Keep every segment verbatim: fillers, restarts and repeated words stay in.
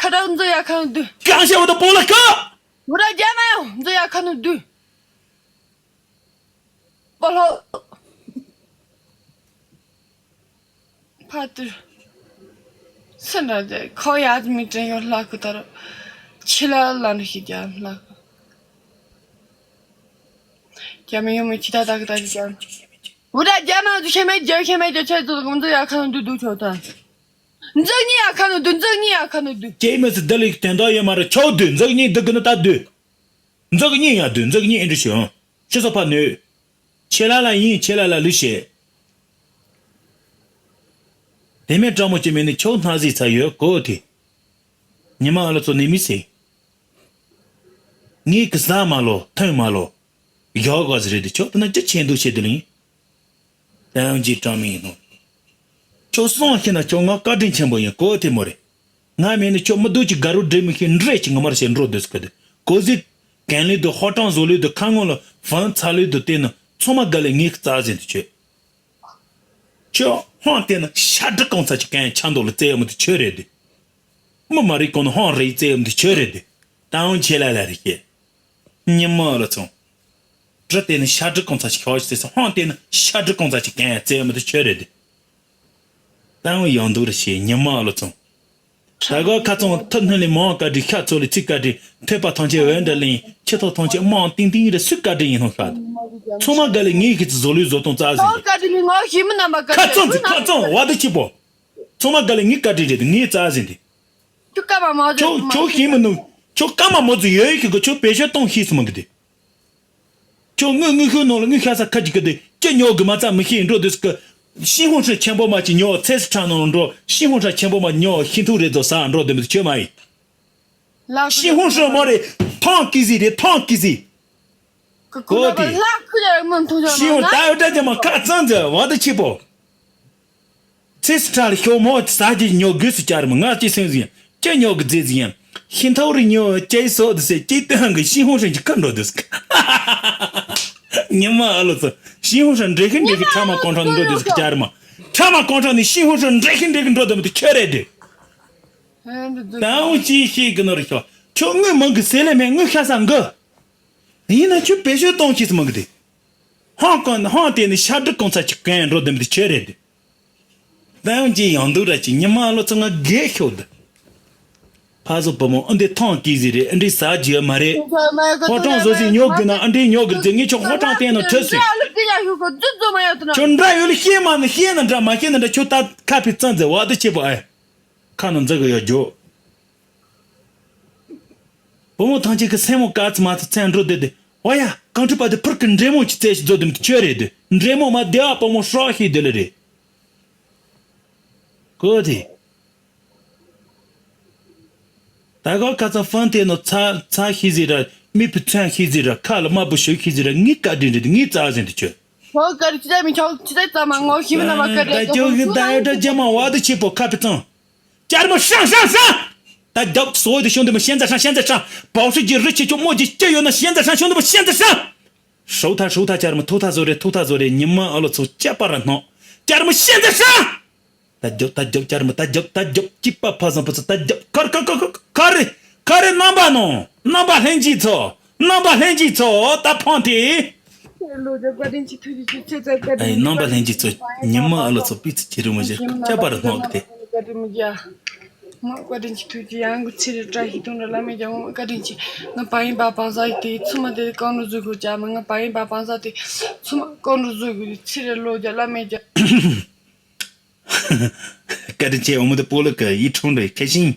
ཁ་ཁ་ཁ་འཛུལ་ཡ་ཁ་ནང་འདུག་གང་བཤད་པ་དང་པོ་ལ་ཁ། འུ་ར་རྒྱ་མ་ཡོང་འཛུལ་ཡ་ཁ་ནང་འདུག་པོ་ལོ། ཕ་དུར། སུ་འདྲ་དེ་ཁོ་ཡ་མི་དྲན་ཡོད་ལྷག་གི་ད་རུ། ཆི་ལ་ལ་འདྲ་ཞིག་རྒྱ་ལྷག་གི། རྒྱ་མི་ཡོང་མི་ཁྱི་ད་ད་གི་ད་ཞིག་རྒྱ། འུ་ད་རྒྱ་མ་འདུག་ཤེས་མེད་རྒྱ་ཤེས་མེད་རྒྱ་ཆེ་ཚོ་འཛུལ་ཡ་ཁ་ནང་འདུག་འདུག་ཆོག་ད། འཛུལ་ཉི་ཡ་ཁ་ནང་འདུག་འཛུལ་ཉི་ཡ་ཁ་ནང་འདུག་ཀྱེ་མི་སི་ད་ལིག་དོན་དག་ཡོད་མ་རེད་ཆོག་འདུག་འཛུལ་ཉི་འདུག་གི་ནི་ད་འདུག་འཛུགས་གཉིས་ཡང་བསྡུས་འཛུགས་གཉིས་ཨེ་འདྲ་ཞིག་ཡོང་། ཤི་སོ་ཕ་ནུས། ཆེ་ལ་ལ་ཡིན་ཆེ་ལ་ལ་ལུས་བྱེད། དེ་མེད་སྤྲང་མོ་ཅི་མེད་ནི་ཁྱོད་སྣ་ཟིག་ཚ་ཡོད་གོ་དེ། ཉི་མ་ཨ་ལ་ཚོ་ནི་མི་སྲིད། ངས་གི་ཟ་མ་ལོ་ཐོན་མ་ལོ། ཡོག་ག་ཟི་རེད་དེ་ཁྱོད་དེ་ན་ཅི་ཆེན་འདུག་བྱེད་དུ་ལིང་། དེའང་ཅི་སྤྲང་མི་ཡིན་ནོ། ཁྱོད་སོང་ཤི་ན་ཁྱོད་ང་བཀའ་དྲིན་ཆེན་པོ་ཡིན་གོ་དེ་མོ་རེད། ང་མེད་ནི་ཁྱོད་མི་སྡུག་ཅིག་དགའ་རུ་འདྲེ་མི་ཤེས་འདྲེ་ཅིག་ངོ་མར་བྱེད་འགྲོ་འདོད་སྐད་དུ་གོ་ཟིག་གན་ལི་དུ་ཧོ་ཀྲང་བཟོ་ལི་དུ་ཁ་ངོ་ལ་བང་ཚ་ལི་དུ་བལྟས་ན་ཚང་མ་དགའ་ལས་ངེས་རྩ་ཟིན་དུ་ཆོད། ཁྱོད་ཧོང་བལྟས་ན་ཤ་སྒྲི་གང་ཚ་ཅིག་གན་ཆ་མདོག་ལ་བཙལ་ཡ་མི་དུ་ཆོད་རེད་དུ། མི་མ་རིག་གོང་ན་ཧོང་རེ་བཙལ་ཡ་མི་དུ་ཆོད་རེད་དུ། ད་འོང་ཆེ་ལ་ལ་རེ་ཤེས། ཉི་མ་ལ་ཚོང་། སྒྲི་བལྟས་ན་ཤ་སྒྲི་གང་ཚ་ཞིག་ཤོག་ཅིག་ཟེར་སོང་ཧོང་བལྟས་ན་ཤ་སྒྲི་གང་ཚ་ཞིག་གན་ཡ་བཙལ་མི་དུ་ཆོད་རེད་དེ། ད་འོ་ཡང་འདུག་རེ་ཞེས་ཉི་མ་ལ་ཚོང་། ད་ག་ཁ་ཚོང་ཐུ་སྣུན་ལས་མང་བཀའ་དྲིན་ཤ་ཚོ་ལས་ཚིག་བཀའ་དྲིན་ཐོས་པ་ཐམས་ཅད་འོད་འདྲ་ལེན་ཁྱི་ཐོག་ཐམས་ཅད་དམངས་ཏིང་ཏིང་རེ་སུས་བཀའ་དྲིན་ཡིན་སྣང་ཤག་ཚང་མ་དགའ་ལས་ངེད་ཀྱི་བཟོ་ལུས་བཟོ་སྟངས་རྩ་ཟིན་ཏེ། བཀའ་དྲིན་ལས་ངོ་ཤེས་མི་རྣམ་པ་བཀའ་ཁ་དྲིན་ཚོང་ཚིག་ཁ་ཚོང་བ་དུ་ཆི་པོ། ཚང་མ་དགའ་ལས་ངའི་བཀའ་དྲིན་རེད་དེ་ངའི་རྩ་ཟིན་ཏེ། ཁྱོད་སྐར་མ་མ་ཁྱོད་ཁྱོད་ཤེས་མི་ནུས། ཁྱོད་སྐར་མ་མོ་ཚོ་ཡོད་ཡོད་ཁྱོད་ཁྱོད་བེད་སྤྱོད་གཏོང་ཤེས་སུ་མི་འགི་དེ། ཁྱོད་དངུལ་དངུལ་ཤུགས་ནང་ལ་དངུལ་ཤ་ས་ཁ་ཅིག་གི་དེ་ཅི་ཉོ་གི་མ་རྩ་མི་ཤེས་འགྲོ་དུས་སུ་ཤིང་ཧུང་ཧྲི་ཆེན་པོ་མ་ཅིག་ཉོ་ཚེ་སི་ཁྲ་ནང་འགྲོ་ཤིང་ཧུང་ཧྲ་ཆེན་པོ་མ་ཉོ་ཤིང་ཐུག་རེ་རྫོ་ས་འགྲོ་དེ་མི་དེ་ཁྱོད་མ་ཡིན། ཤིང་ཧུང་ཧྲི་མོ་རེ་ཐང་ཀི་ཟི་རེ་ཐང་ཀི་ཟི། གོ་དེ། ཤི་འོང་ད་འོ་ད་ཅི་མ་ཁ་ཙང་ཙེ་བ་ད་ཆི་པོ། ཚེ་སི་ཁྲ་ལ་ཤོག་མོ་ཟ་རྒྱུ་ཉོ་དགོས་སུ་བཅར་མི་ང་ཅི་སེམས་ཟིན་ཅི་ཉོ་གི་རྫས་ཟིན་ཡང་ཤིང་ཐོག་རི་ཉོ་ཅི་སོ་དུ་སེ་ཅི་སྟོན་གི་ཤིང་ཧོང་ཧྲན་གྱི་ཁ་འགྲོ་དུས་ཉི་མ་ཨ་ལོ་ཚོ་ཤིང་ཧོང་ཧྲན་འདྲེ་ཤིང་འདྲེ་གི་ཁྲ་མ་གོང་ཁྲ་འགྲོ་དུས་བཅར་མ་ཁྲ་མ་གོང་ཁྲ་ནི་ཤིང་ཧོང་ཧྲན་འདྲེ་ཤིང་འདྲེ་གི་འགྲོ་དུས་མི་དུ་ཁྱོད་རེད་དེ། ད་འུ་ཅི་ཤེས་གི་ནོར་ཤོག་ཁྱོད་དངུལ་མང་གི་ཟེར་ལེ་མེད་དངུལ་ཤ་ས་འགུ། ཡིན་ན་ཁྱོད་བེད་སྤྱོད་གཏོང་ཤེས་སུ་མང་གི་དེ། ཧང་གོན་ཧང་དེ་ནི་ཤ་དྲི་གོང་ཚ་ཅིག་གོན་འགྲོ་དེ་མི་དེ་ཁྱོད་རེད་དེ། ད་ཡང་ཅི་ཡང་འདུག་ར་ཅི་ཉི་མ་ལོ་ཚོ་ང་རྒས་ཤོག་དེ། ཕ་བཟོ་བུ་མོ་ཨ་འདི་ཐང་ཀི་ཟི་རེད་ཨ་འདི་ཟ་རྒྱུ་མ་རེད། ཧོ་ཀྲང་བཟོ་ཟི་ཉོ་དགོས་ན་ཨ་འདི་ཉོ་དགོས་རེད་ངས་ཁྱོད་ཧོ་ཀྲང་བསྟན་ནོ་ཁྲིད་སོང་། ཁྱོད་འདྲ་ཡོད་ལ་ཤེས་མ་ནི་ཤེས་ན་འདྲ་མ་ཤེས་ན་འདྲ་ཁྱོད་ད་ཁ་ཕི་ཙང་ཛེ་བ་དེ་ཆེ་པོ་ཨེ། ཁ་ནང་འཛག་གི་ཡོད་རྒྱུ། བུ་མོ་ཐང་ཆེན་གི་སེན་མོ་དཀར་ཙི་མ་ཙི་ཚན་འགྲོ་བསྡད་དེ། ཨོ་ཡ། གང་ཁྲི་པ་དེ་ཕུར་གི་འདྲེ་མོ་ཅི་བཙལ་ཞིག་རྫོ་དུམ་དུ་ཁྱོད་རེད་དེ། འདྲེ་མོ་མ་བདེ་བ་བུ་མོ་ཧྲོག་ཤིག་དེ་ལ་རེད། གོ་དེ། ད་གོ་ཁ་ཚ་ཧྥན་དེ་ནོ་ཚ་ཚ་ཤི་ཟི་ར་མི་བུ་ཚན་ཤི་ཟི་ར་ཁ་ལ་མ་བུ་ཤོད་ཤི་ཟི་ར་ངི་བཀའ་དྲིན་རེད་དེ་ངི་རྩ་ཟིན་དུ་ཁྱོད། ཁོ་བཀའ་དྲིན་ཅི་ལྟར་མི་ཆོག་ཅི་ལྟར་ཙམ་མ་ངོ་ཤི་མི་ན་མ་བཀའ་དྲིན་ད་ཁྱོད་ཀྱི་ད་ཡོད་ད་རྒྱ་མ་བ་དུ་ཆེ་པོ་ཁ་ཕི་ཙང་། ཅར་མོ་ཧྲང་ཧྲང་ཧྲང་། ད་རྒྱབ་སོ་དེ་ཤོང་དུ་མ་ཤན་ཛ་ཧྲང་ཤན་ཛ་ཧྲང་། བའོ་ཧྲི་ཀྱི་རི་ཆེ་ཆོ་མོ་ཅི་སྐྱེ་ཡོད་ན་ཤན་ཛ་ཧྲང་ཤོང་དུ་མ་ཤན་ཛ་ཧྲང་། ཧྲོ་ཐ་ཧྲོ་ཐ་ཅར་མོ་ཐུག་ཐ་བཟོ་རེ་ཐུག་ཐ་བཟོ་རེ་ཉི་མ་ཨ་ལོ་ཚོ་སྐྱ་པ་ར་སྣང་། ཅར་མོ་ཤན་ཛ་ཧྲང་། ད་རྒྱབ་ད་རྒྱབ་ཅར་མོ་ད་རྒྱབ་ད་རྒྱབ་ཅི་པ་ཕ་བཟང་པོ་ཚོ་ད་རྒྱབ་ཁར་ཁར་ཁར་ཁར་ཁར་རེ་ཁར་རེ་རྣམ་པ་ནོ་རྣམ་པ་ལྷན་རྒྱས་ཚོ་རྣམ་པ་ལྷན་རྒྱས་ཚོ་ད་ཕང་དེ། ལོ་རྒྱ་བཀའ་དྲིན་ཆེ་ཐུགས་རྗེ་ཆེ་ཚེ་ཚད་བཀའ་ཨེ་དྲིན་རྣམ་པ་ལྷན་རྒྱས་ཚོ་ཉི་མ་ཨ་ལོ་ཚོ་པི་ཚི་ཁྱེད་རུ་མ་བཞེས་སྐྱ་པ་ར་སྣང་གི་དེ། བཀའ་དྲིན་མི་རྒྱ། ང་བཀའ་དྲིན་ཆེ་ཐུགས་རྗེ་ཡང་གི་ཚེ་རེ་བཀྲ་ཤིས་དུང་འདྲ་བླ་མེད་རྒྱ་ང་བཀའ་དྲིན་ཆེ། ང་བ་ཡིན་པ་བང་ས་ཡི་དེ་ཚུ་མ་དེ་རྐང་རུ་བཟོ་དགོས་ཅག་མ་ང་བ་ཡིན་པ་བང་ས་དེ་ཚུ་མ་རྐང་རུ་བཟོ་དགོས་ཚེ་རེ་ལོ་རྒྱ་བླ་མེད་རྒྱ། བཀའ་དྲིན་ཆེ་འོ་མ་དེ་སྤོ་ལོ་གི་ཡིད་འཁྲུངས་འདྲ་ཁ་ཤིང་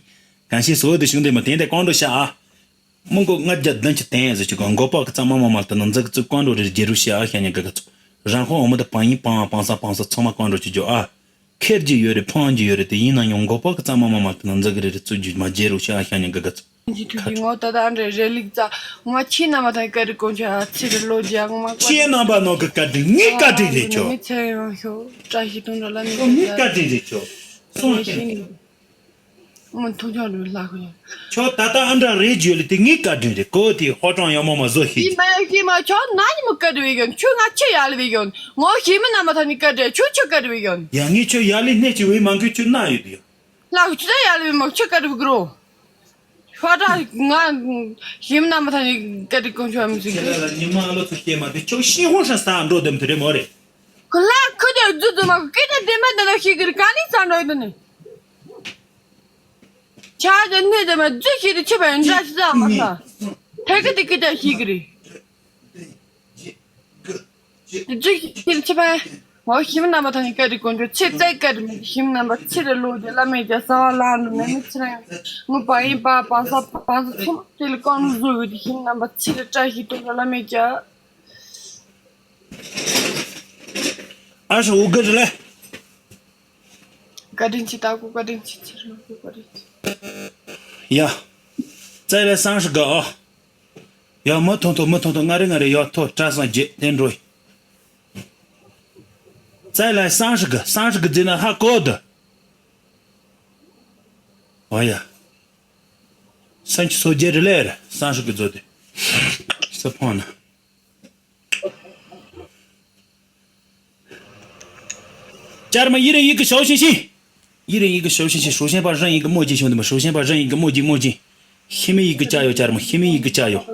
གང་ཤེས་སོ་དེ་བྱུང་དེ་མ་དེ་འདྲ་རྐང་རུ་ཤ་ཨ། མི་མགོ་ལྔ་བརྒྱ་བདུན་ཅུ་དེ་ཡང་ཟེར་གྱི་གོ་མགོ་པག་གི་གཙང་མ་མ་མ་ལྟ་ན་འཛག་གི་བཙུགས་ཀང་འགྲོ་རེ་རྒྱལ་རུ་ཤི་ཨ་ཤ་ཉ་ག་ག་ཚོ་རང་ཁོང་འོ་མ་དང་བང་ཡིན་བང་བང་ས་བང་ས་ཚང་མ་ཀང་འགྲོ་གྱི་རྒྱུ་ཨ། ཁེར་གྱི་ཡོད་རེད་ཕང་གྱི་ཡོད་རེད་དེ་ཡིན་ན་ཡང་མགོ་པག་གི་གཙང་མ་མ་མ་ལྟ་ན་འཛག་གི་རེ་རེ་བཙུགས་རྒྱུ་མ་རྒྱལ་རུ་ཤི་ཨ་ཤ་ཉ་ག་ག་ཚོ། ཁྱེད་ཀྱི་ངོ་ད་ད་འདྲེ་རེ་ལིག་ཙ་ང་ཆེས་ན་མ་ཐང་ཀ་རི་ཀོང་ཆ་ཨ་ཚེ་རེ་ལོ་རྒྱ་ངོ་མ་ཀ་ཆེས་རྣམ་པ་ནོ་གི་བཀའ་དྲིན་ངའི་བཀའ་དྲིན་རེད་ཁྱོད། མི་ཚེ་ཡོང་ཤོག་བཀྲ་ཤིས་དུང་འགྲོ་ལ་མི་ཁྱོད་ངའི་བཀའ་དྲིན་རེད་ཁྱོད། སོང་ཤིང་། ང་ཐུགས་ཆོག་རུ་ལྷག་ཡོད། ཁྱོད་ད་ལྟ་ཨ་འདྲ་རེད་བརྗོད་ལེ་དེ་ངའི་བཀའ་དྲིན་རེད་གོ་དེ་ཧོ་ཀྲང་ཡང་མོ་མ་བཟོ་ཤེས་ཀྱི། མ་ཡ་ཤེས་མ་ཁྱོད་ན་ཉི་མ་བཀའ་དྲིན་ཡོད་ཁྱོད་ང་ཆེ་ཡ་ལེ་བའི་ཡོད་ངོ་ཤེས་མི་རྣམ་པ་ཐ་ནི་བཀའ་དྲིན་ཁྱོད་ཆེ་བཀའ་དྲིན་ཡོད། ཡ་ངས་ཁྱོད་ཡ་ལེ་སྣེ་ཆེ་བའི་མང་གི་ཁྱོད་ན་ཡོད་དེ་ཡ། ལྷག་ཁྱོད་ད་ཡ་ལེ་བའི་མ་ཆེ་བཀའ་དྲིན་གི་རོ། ཧོ་ཀྲང་ང་ཤེས་མི་རྣམ་པ་ཐ་ནི་བཀའ་དྲིན་ཀོང་ཆོ་མི་ཟིག་གི། ཁྱེད་ལ་ཉི་མ་ཨ་ལོ་ཚོ་སྐྱེས་མ་དེ་ཁྱོད་ཤིང་ཧོང་ཧྲ་ས་འགྲོ་དེམ་དེ་རེད་མོ་རེད། ཁོ་ལ་ཁོ་དེ་རྫུ་རྫུ་མ་ཁོ་སྐད་ཆ་དེ་མ་དེ་ལ་ཤེས་གི་རེད་ག་ནི་ས་འགྲོ་ཡོད་དེ་ནི། ཆ་ཅན་ནི་དེ་མ་རྫུ་ཤེས་དེ་ཆེ་བ་ཡིན་འདྲ་ཤི་ས་མ་ས། ཐད་ཀི་དེ་སྐད་ཆ་ཤེས་གི་རེད། རྫུ་ཤེས་དེ་ཆེ་བ། ངོ་ཤེས་མི་རྣམ་པ་ཐ་ནི་བཀའ་དྲིན་ཀོང་ཆོ་ཚེ་བཙལ་བཀའ་དྲིན་མི་ཤེས་མི་རྣམ་པ་ཚེ་རེ་ལོ་རྒྱ་བླ་མེད་རྒྱ་གསང་བ་ལ་འགྲོ་ནས་མི་ཚེ་རིང་ངུ་བ་ཡིན་པ་བང་ས་བང་ས་ཚོ་དེ་ལ་ཀང་ལུ་བཟོ་ཡོད་དེ་ཤེས་མི་རྣམ་པ་ཚེ་རེ་བཀྲ་ཤིས་དུང་འགྲོ་བླ་མེད་རྒྱ། ཨ་ཧྲ་འུ་ག་རི་ལེ། བཀའ་དྲིན་ཆེ་ད་ཀོ་བཀའ་དྲིན་ཆེ་ཚེ་རིང་ལོ་བཀའ་དྲིན་ཆེ། ཡ། ཙའི་ལ་སང་ཧྲི་ག་ཨ། ཡ་མི་ཐོང་ཐོང་མི་ཐོང་ཐོང་ང་རེ་ང་རེ་ཡ་ཐོ་བཀྲ་སང་རྗེས་དེ་འགྲོ་ཡི། ཙའི་ལ་སང་ཧྲི་ག་སང་ཧྲི་ག་ཛི་ན་ཧ་གོ་ད། ཨོ་ཡ། སང་ཁྱི་སོ་རྒྱལ་རི་ལེ་ར་སང་ཧྲི་ག་ཛོ་དེ། ས་ཕོང་ན། ཅར་མ་ཡི་རེ་ཡི་གི་ཞའོ་ཤིང་ཤིང་། ཡི་རེ་ཡི་གི་ཞའོ་ཤིང་ཤིང་ཧྲུའུ་ཤན་པ་རང་ཡི་གི་མོ་ཅི་ཤོང་དུ་མ་ཧྲུའུ་ཤན་པ་རང་ཡི་གི་མོ་ཅི་མོ་ཅི། ཤི་མི་ཡི་གི་ཅ་ཡོ་ཅར་མ་ཤི་མི་ཡི་གི་ཅ་ཡོ།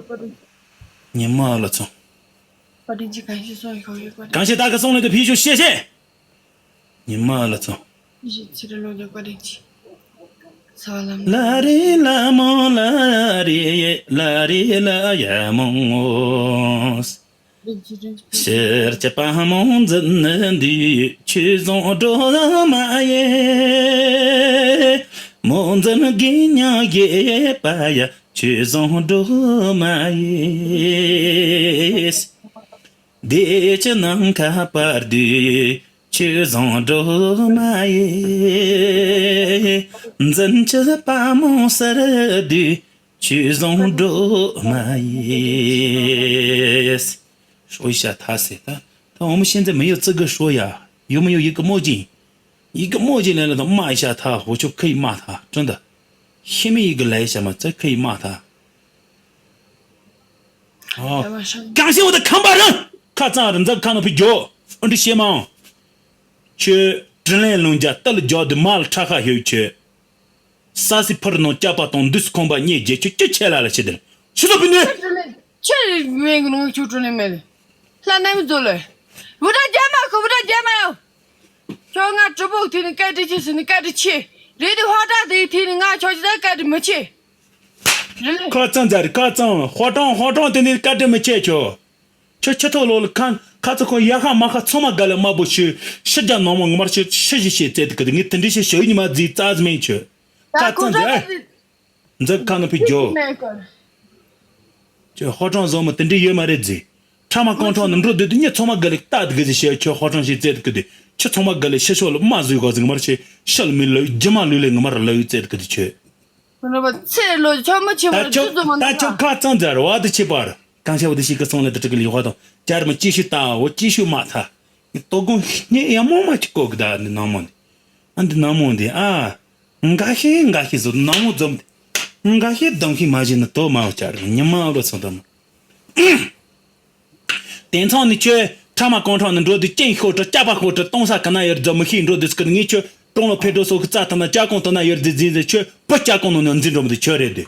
ཉི་མ་ལ་ཚོ། བཀའ་དྲིན་ཆེ་གང་ཤེས་སོང་ཡོད་ཡོད་བཀའ་དྲིན་གང་ཤེས་ད་ག་སོང་ལེ་དུ་ཕི་ཞུ་ཤེ་ཤེ། ཉི་མ་ལ་ཚོ། ཕི་ཞུ་ཚེ་རིང་ལོ་རྒྱ་བཀའ་དྲིན་ཆེ། ས་བ་ལམ། ལ་རེ་ལ་མོ་ལ་རེ་ལ་རེ་ལ་ཡ་མོ་ངོ་། ཕྱིར་གྱི་པ་མོ་འཛིན་འདི་ཆོས་བཟང་སྒྲོལ་མ་ཡེ། མོ་འཛིན་དགེ་ཉག་ཡེ་པ་ཡ་ཆོས་བཟང་སྒྲོལ་མ་ཡེ། བདེ་ཆེ་ནམ་མཁའ་བར་དུ་ཆོས་བཟང་སྒྲོལ་མ་ཡེ། འཛིན་གྱི་པ་མོ་སར་དུ་ཆོས་བཟང་སྒྲོལ་མ་ཡེ། 说一下他谁的，他我们现在没有资格说呀，有没有一个墨镜？一个墨镜来了的骂一下他，我就可以骂他，真的。下面一个来一下嘛，再可以骂他。哦，感谢我的康巴人，看这样人在看到比较，我的鞋吗？去真来人家得了脚的骂了，叉哈有去。 ས་སི་ཕུར་ནང་སྐྱ་པ་དང་འདུས་ཁང་པ་གཉིས་རྒྱལ་ཁྱོད་ཀྱི་ཆེ་ལ་ལ་ཆེ་དེར་ཆུ་ཚོད་པི་ནི། ཁྱེད་རིག་མེད་གི་ནང་ཆུ་དྲོ་ནི་མེད། ལྷ་ནམ་ཛོ་ལེ། བུ་ར་རྒྱ་མ་ཁོ་བུ་ར་རྒྱ་མ་ཡོ། ཁྱོད་ང་གྲུ་པོ་ཐི་ནི་སྐད་དྲི་ཆེ་སི་ནི་སྐད་དྲི་ཆེ། རེད་དེ་ཧོ་ཏྲ་དེ་ཐི་ནི་ང་ཁྱོད་ཅི་ད་སྐད་དྲི་མི་ཆེ། རེད་ལེ། ཁ་ཙང་ཛར་ཁ་ཙང་ཧོ་ཏྲང་ཧོ་ཏྲང་དེ་ནི་སྐད་དྲི་མི་ཆེ་ཁྱོད། ཁྱོད་ཁྱི་ཐོག་ལོག་ལ་ཁ་ཁ་ཚ་ཁོ་ཡ་ཁ་མ་ཁ་ཚང་མ་དགའ་ལ་དམར་པོ་ཤི་ཤི་རྒྱ་ནང་མོ་ངོ་མར་ཤི་ཤི་ཞི་ཤི་བཙལ་དུ་ཀི་དུ་ངས་དེ་འདྲི་ཤི་ཤོད་ཉི་མ་རྫི་རྩ་ཟི་མེད་ཁྱོད། ད་ཁ་ཁོ་ཚང་ཚ་ཛེ། ད་འཛབ་ཁ་ནང་ཕི་རྒྱོ། མེད་ཀི། ཁྱོད་ཧོ་ཀྲང་བཟོ་མོ་དེ་འདྲི་ཡོད་མ་རེད་ཛི། ཁྲ་མ་ཀོང་ཁྲོ་ནང་འགྲོ་དུས་དུ་ཉི་ཚང་མ་དགའ་ལ་ལྟ་དུ་གི་ཟི་ཤི་ཁྱོད་ཧོ་ཀྲང་ཤི་བཙལ་དུ་ཀི་དུ་ཁྱོད་ཚང་མ་དགའ་ལ་ཤི་ཤོ་ལ་མ་བཟོས་གོ་ཟི་ངོ་མར་ཤི་ཤི་ལ་མི་ལ་རྒྱུ་མ་ལུས་ལ་ངོ་མར་ལ་བཙལ་དུ་ཀི་དུ་ཁྱོད། ཁོ་ན་བ་ཚེ་ལོ་ཆོ་མ་ཆེ་བར་ད་ཁྱོད་ཅི་ཙམ་མ་ད་ཁྱོད་ཁ་ཙང་ཛར་བ་དུ་ཆེ་བར་གང་ཤ་བ་དུ་ཤི་ཀི་སོང་ལ་དུ་ཀི་ལི་ཧོ་དང་ཅར་མ་ཅི་ཤུ་ད་འོ་ཅི་ཤུ་མ་ཐ། ཏོ་གུང་ཉེ་ཡ་མོ་མ་ཅི་ཀོ་གི་ད་འདི་ནང་མོ་འདི། ཨ་འདི་ནང་མོ་འདི་ཨ། འགའ་ཤས་འགའ་ཤས་སུ་ནང་མོ་འཛོམས་ཏེ། འགའ་ཤས་གདམ་ཤིང་མ་བཞིན་ནི་དོ་མ་བ་ཅར་ཉི་མ་ཨ་ལོ་ཚོ་དམ། དེང་སང་ནི་ཁྱོད་ཁྲ་མ་ཀོང་ཁྲོ་ནི་འགྲོ་དུས་སྐྱེན་ཤོར་དྲ་སྐྱ་པ་ཤོར་དྲ་གཏོང་ས་ག་ན་ཡར་འཛོ་མི་ཤེས་འགྲོ་དུས་སྐུ་ངས་ཁྱོད་གྲོང་ལ་ཕེ་འགྲོ་སོ་གི་རྩ་ཐ་ན་སྐྱ་ཀོང་ཐ་ན་ཡར་འཛི་འཛིན་ཟེར་ཁྱོད་བུ་སྐྱ་ཀོང་ནང་ནས་འཛིན་འགྲོ་མི་འདུག་ཁྱོད་རེད་དུས།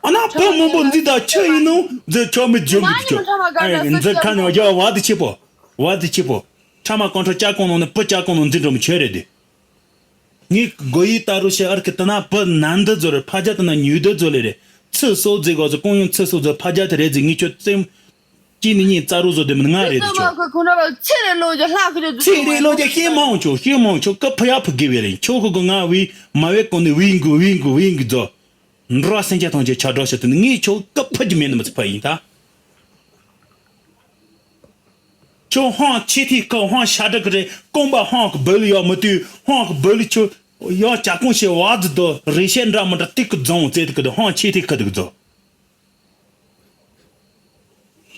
ཨ་ན་བུ་མང་པོ་འཛི་ད་ཁྱོད་ཡིན་ནོ་འཛི་ཁྱོད་མི་འཇོན་མི་འདུག་ཁྱོད་ཨ་ཡིན་འཛི་ཁ་ནང་རྒྱ་བ་དི་ཆེ་པོ་བ་དི་ཆེ་པོ་ཁྲ་མ་ཀོང་ཁྲོ་སྐྱ་ཀོང་ནང་ནས་བུ་སྐྱ་ཀོང་ནང་འཛིན་འགྲོ་མི་ཁྱོད་རེད་དུས། ངས་གོ་ཡི་ལྟ་རུ་ཤེས་ཨར་ཁི་ཏི་ན་བུ་ནན་འདི་ཛོ་རེ་ཕ་རྒྱ་ཏི་ན་ཉུས་འདི་ཛོ་ལེ་རེ། ཚི་སོ་ཛི་གོ་ཛི་ཀོང་ཡོན་ཚི་སོ་ཛི་ཕ་རྒྱ་ཏི་རེ་ཛི་ངས་ཁྱོད་ཙེམ། ཅི་ནི་ཉིན་ཙ་རུ་ཛོ་དེ་མི་ང་རེ་ཛི་ཁྱོད། ཚི་རེ་ལོ་ཇ་ཧྲི་མོང་ཆོ་ཤི་མོང་ཆོ་ཀ་ཕ་ཡ་ཕུ་གི་བེ་རེ་ཁྱོ་ཁོ་གོ་ང་བི་མ་བེ་ཀོ་ནི་བི་གུ་བི་གུ་བི་གུ་ཛོ། འགྲོ་སེང་ཆ་ཐོང་ཆེ་ཆ་འགྲོ་ཤི་ཏི་ནི་ངས་ཁྱོ་ཀ་ཕུ་གི་མེ་ནི་མི་ཚི་ཕ་ཡིན་ད། ཁྱོད་ཧང་ཆེ་ཐིག་ཁ་ཧང་ཤ་དྲག་གི་རེད། རྐང་པ་ཧང་གི་སྦུལ་ཡོད་མི་དུས་ཧང་གི་སྦུལ་ཁྱོད་ཡང་ཇ་ཀོང་ཤེ་བ་ཛི་དོ་རེ་ཤེ་འདྲ་མི་འདྲ་ཏིག་གི་རྫོང་ཙེ་ཏིག་གི་དུ་ཧང་ཆེ་ཐིག་ཁ་དུ་གི་རྫོ།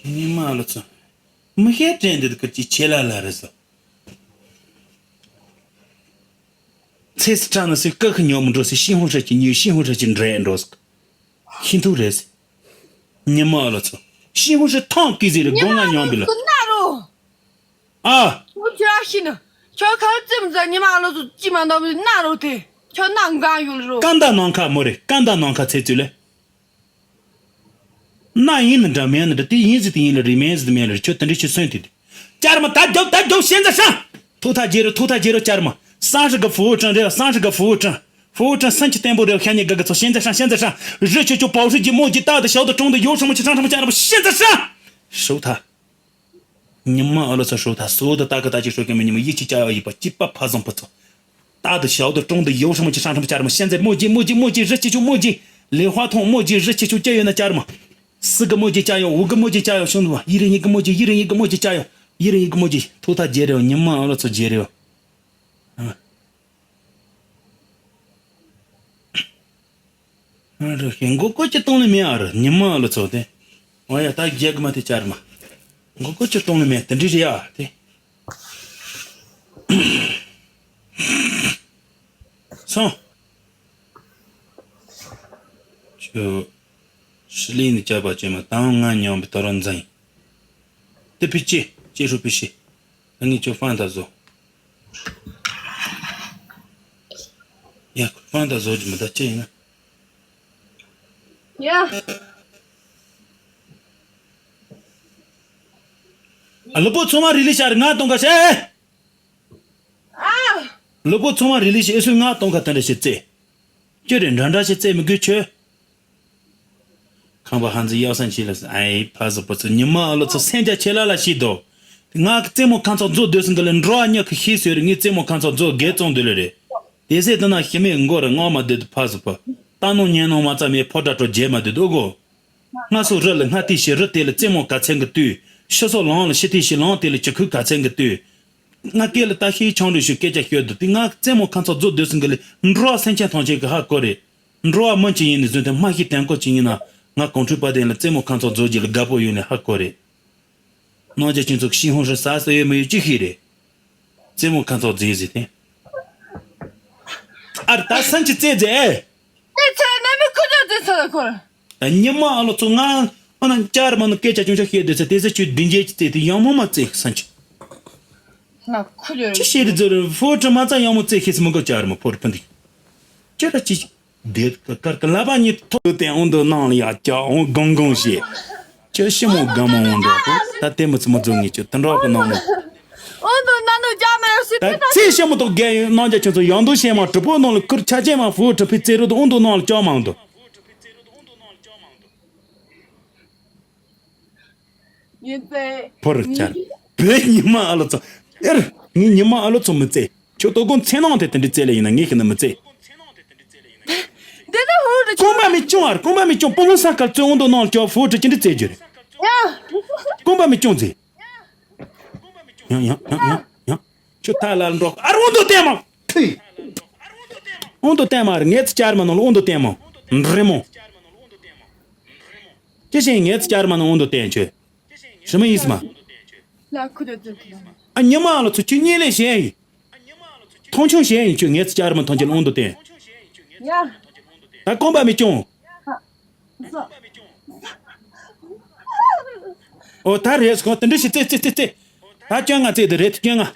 ཉི་མ་ལོ་ཚོ་མི་ཤེས་དྲན་འདི་དུ་ཀི་ཅི་ཆེ་ལ་ལ་རེད་ཟོ། ཚེ་སི་ཁྲ་ནི་སི་ཀི་ཁི་ཉོ་མི་འགྲོ་སི་ཤིང་ཧུང་ཧྲ་ཅི་ཉོས་ཤིང་ཧུང་ཧྲ་ཅི་འདྲེ་འགྲོ་སི། ཤིན་ཏུ་རེད། ཉི་མ་ཨ་ལོ་ཚོ། ཤིང་ཧུ་ཧྲི་ཐང་ཀི་ཟི་རི་སྒོ་ང་ཉོན་པི་ལ། ཉི་མ་ཨ་ལོ་ཚོ་ན་རོ། ཨ། ཁྱོད་ཁྱོད་ཤི་ན། ཁྱོད་ཁ་ཙིམ་ཟ་ཉི་མ་ཨ་ལོ་ཚོ་ཅི་མ་འདོམ་ན་རོ་དེ། ཁྱོད་ན་འགའ་ཡོད་རོ། ཀ་འདའ་ནང་ཁ་མོ་རེ་ཀ་འདའ་ནང་ཁ་ཚེ་ཚུལ་ལེ། ན་ཡིན་ནི་འདྲ་མེད་ནི་འདྲ་དེ་ཡིན་ཟི་དེ་ཡིན་ལ་རི་མེད་ཟི་དེ་མེད་ལ་རི་ཁྱོད་དེ་འདྲི་ཆུ་སོན་དེ་དེ། ཅར་མ་ད་རྒྱོབ་ད་རྒྱོབ་ཤེན་ཛ་ཧྲ། ཐུག་ཐག་རྗེ་རུ་ཐུག་ཐག་རྗེ་རུ་ཅར་མ། སང་ཧྲི་ག་ཧྥུ་ཝུ་ཀྲང་རེ་སང་ཧྲི་ག་ཧྥུ་ཝུ་ཀྲང་། ཧྥུ་ཝུ་ཀྲང་སན་ཆི་བརྟན་པོ་རེ་ཤ་ཉེ་ག་ག་ཚོ་ཤེན་ཛ་ཧྲ་ཤེན་ཛ་ཧྲ། རི་ཆུ་ཆུ་པའོ་ཧྲི་ཇི་མོ་ཇི་ཏག་ཏུ་ཞའོ་ཏུ་ཀྲོང་དུ་ཡོ་ཧྲ་མོ་ཆི་ཧྲང་ཧྲ་མོ་ཅར་མ་ཤེན་ཛ་ཧྲ། ཧྲུ་ཐ། ཉི་མ་ཨ་ལོ་ཚ་ཧྲུ་ཐ་སོ་དུ་ཏ་ཀ་ཏ་ཅི་ཧྲུ་ཀེ་མི་ཉི་མ་ཡི་ཆི་ཅ་ཡོ་ཡི་པ་ཅི་པ་ཕ་ཟང་ཕུ་ཚོ། ཏག་ཏུ་ཞའོ་ཏུ་ཀྲོང་དུ་ཡོ་ཧྲ་མོ་ཆི་ཧྲང་ཧྲ་མོ་ཅར་མ་ཤེན་ཛ་མོ་ཇི་མོ་ཇི་མོ་ཇི་རི་ཆུ་ཆུ་མོ་ཇི། ལེ་ཧྭ་ཐོང་མོ་ཇི་རི་ཆུ་ཆུ་ཅ་ཡོ་ན་ཅར་མ། སི་གི་མོ་ཇི་ཅ་ཡོ། ཝུ་གི་མོ་ཇི་ཅ་ཡོ་ཤུང་དུ་བ། ཡི་རེ་ཉི་གི་མོ་ཇི་ཡི་རེ་ཉི་གི་མོ་ཇི་ཅ་ཡོ། ཡི་རེ་ཉི་གི་མོ་ཇི་ཐུག་ཐག་རྗེ་རེ་བ། ཉི་མ་ཨ་ལོ་ཚོ་རྗེ་རེ་བ། ཨ་རེ་ཧེ་མགོ་སྐོར་གྱི་གཏོང་ལེ་མེ་ཨ་རེ་ཉི་མ་ཨ་ལོ་ཚོ་དེ། ཨོ་ཡ་ད་རྒྱ་གི་མ་དེ་ཅར་མ། མགོ་སྐོར་གྱི་གཏོང་ལེ་མེ་དེ་འདྲི་རེ་ཨ་དེ། སོང་། ཁྱོད། ཧྲི་ལི་ནི་སྐྱབས་པ་བཅོས་མ་དང་ང་མཉམ་པའི་དོ་རོ་འཛིན། དེ་ཕི་ཅི་ཅི་ཧྲུ་ཕི་ཤི། ཨ་ནི་ཁྱོད་ཧྥང་ད་བཟོ། ཡ་ཧྥང་ད་བཟོ་རྒྱུ་མི་ད་ཅི་ཡིན་ན། ཡ། ཨ་ལུ་པོ་ཚོ་མ་རི་ལི་ཤར་ང་གཏོང་ག་ཤེ། ཨ། ལུ་པོ་ཚོ་མ་རི་ལི་ཤི་ཨེ་སུ་ང་གཏོང་ག་དེ་འདྲ་ཞིག་རྩེ། ཁྱོད་རེ་འདྲ་འདྲ་ཞིག་རྩེ་མི་དགོས་ཁྱོད། ཁང་པ་ཧང་ཙི་གཡའ་སང་ཆི་ལ་ཨའི་ཕ་ཟི་པོ་ཚོ་ཉི་མ་ཨ་ལོ་ཚོ་སེམས་རྒྱ་ཆེ་ལ་ལ་ཤི་དོ། ང་གི་རྩེད་མོ་ཁང་ཚོགས་མཛོ་སྡོད་སུ་འདི་ལ་འགྲོ་བ་ཉག་གི་ཤི་སོས་རེ་ངའི་རྩེད་མོ་ཁང་ཚོགས་མཛོ་རྒས་བཙོང་འདི་ལ་རེ། དེ་ཟེར་དུ་ན་ཤི་མེད་མགོ་ར་སྔོན་མ་སྡོད་དུ་ཕ་ཟི་པོ། ལྟ་ནོ་ཉན་ནོ་མ་རྩ་མེད་ཕོ་དྲ་སྤྲོ་རྗེས་མ་སྡོད་དུ་གོ། སྔ་སོ་རི་ལ་སྔ་ཏི་ཤི་རི་དེ་ལ་རྩེད་མོ་ག་ཚན་གི་དུས། ཤི་སོ་ལང་ལ་ཤི་ཏི་ཤི་ལང་དེ་ལ་གྱི་ཁུ་ག་ཚན་གི་དུས། ང་སྐད་ལ་ལྟ་ཤེས་ཆང་རུ་ཞུ་སྐད་ཆ་ཤོད་འདུག་དེ་ང་རྩེད་མོ་ཁང་ཚོགས་མཛོ་སྡོད་སུ་འགི་ལས་འགྲོ་བ་སེམས་ཅན་ཐམས་ཅད་ཀྱི་ཧ་གོ་རེད། འགྲོ་བ་མི་ཅི་ཡིན་ནི་བཟོས་ཏེ་སྨྲ་ཤེས་དྲན་གོ་ཅི་ཡིན་ན་ང་གོང་ཁྲོས་པ་དེ་ལ་རྩེད་མོ་ཁང་ཚོགས་མཛོ་རྒྱུ་ལ་དགའ་པོ་ཡོད་ནས་ཧ་གོ་རེད། ནང་རྒྱ་ཁྱོད་ཚོ་ཤི་ཧོང་ཧྲི་ཟ་ཟ་ཡོད་མི་ཡོད་ཅི་ཤེས་རེད། རྩེད་མོ་ཁ་ཚོགས་རྫིག་ཟིག་དེ། ཨར་ད་སན་ཅི་རྩེད་རྫིག་ཨེ། དེ་ཚེ་ནམ་མི་ཁུ་ཚོ་རྫིག་ཚོ་ལ་ཁོ་ལ། ད་ཉི་མ་ཨ་ལོ་ཚོ་ང་ཨ་ན་ཅར་མ་ནུ་སྐད་ཆ་ཆུང་ཆུང་བཤད་དུས་ཚེ་དེ་ཚེ་ཁྱོད་བདུན་རྒྱལ་གྱི་རྩེད་དེ་ཡང་མོ་མ་རྩེད་སན་ཅི། ལ་ཁུ་ལ། ཅི་ཤེས་རེད་རྫིག་རེད། ཧྥོ་ཁྲི་མ་རྩ་ཡང་མོ་རྩེད་ཤེས་སི་མི་གོ་ཅར་མ་ཕོར་ཕུན་དེ། ཅི་ར་ཅི། དེ་ཀ་ཀར་ཀ་ལ་པ་ཉིད་ཐོག་ཏུ་བསྟན་འོང་དུ་ནང་ལ་ཡ་ཅག་འོང་གང་གང་བྱེད། ཁྱོད་ཤི་མོ་དགའ་མོ་འོང་འགྲོ་གོ། ད་དེ་མི་ཚེ་མི་རྫོགས་ངེས་ཀྱི་དུ་འགྲོ་གི་ནང་མོ། འོང་དུ་ན་ནུ་ཅག་མ་ཡོད་སྲིད་ད་ཚེ་ཤི་མོ་ཐོག་རྒས་ཡོད་ནང་ཅག་ཁྱོད་ཚོ་ཡང་དུ་ཤེས་མ་གྲུ་པོ་ནང་ལ་ཁུར་ཆ་ཅན་མ་ཧྥུ་གྲུ་ཕི་རྩེ་རུ་དུ་འོང་དུ་ནང་ལ་ཅག་མང་དུ། ཡིན་ཏེ། ཕོར་ཆར། བོད་ཉི་མ་ཨ་ལོ་ཚོ། ཨེར། ངའི་ཉི་མ་ཨ་ལོ་ཚོ་མི་ཚེ། ཁྱོད་ལྟོ་གོང་ཚེ་ནང་དེ་དེ་འདྲི་རྩེ་ལེ་ཡིན་ན་ངས་ཤི་ན་མི་ཚེ། འདི་ནི་ཧུར་དུ་ཁོང་པ་མི་ཅུང་ཨར་ཁོང་པ་མི་ཅུང་པོ་མོ་ས་ཁར་བཙོན་འོང་དོ་ནང་ལ་ཅོག་ཧྥུ་ཁྲི་ཅི་འདྲི་རྩེ་རྒྱུ་རེད། ཡ། ཁོང་པ་མི་ཅུང་ཚེ། ཡང་ཡང་ཡང་ཡང་ཡང་། ཁྱོད་ཐ་ལ་འགྲོ་ཨར་འོང་དོ་བསྟན་མ། ཐུས། འོང་དོ་བསྟན་མ་རེད་ངས་ཚེ་ཅར་མ་ནང་ལ་འོང་དོ་བསྟན་མ། རི་མོ། ཅི་བྱེད་ངས་ཚེ་ཅར་མ་ནང་འོང་དོ་བསྟན་ཁྱོད། ཞི་མ་ཡིན་སི་མ། ལ་ཁུ་དོ་དོ་དོ། ཨ་ཉི་མ་ལ་ཚུ་ཁྱོད་གཉིས་ལས་གཞན་ཡིན། མཐོང་ཆུང་གཞན་ཡིན་ཁྱོད་ངས་ཚེ་ཅར་མ་མཐོང་ཆེན་འོང་དོ་བསྟན། ཡ། ད་ཁོང་པ་མི་སྐྱོང་། ཨོ་ད་རེས་སོང་དེ་འདྲ་ཞིག་རྩེ་རྩེ་རྩེ་རྩེ། ད་སྐྱོན་ང་རྩེ་དེ་རེད་སྐྱོན་ང་།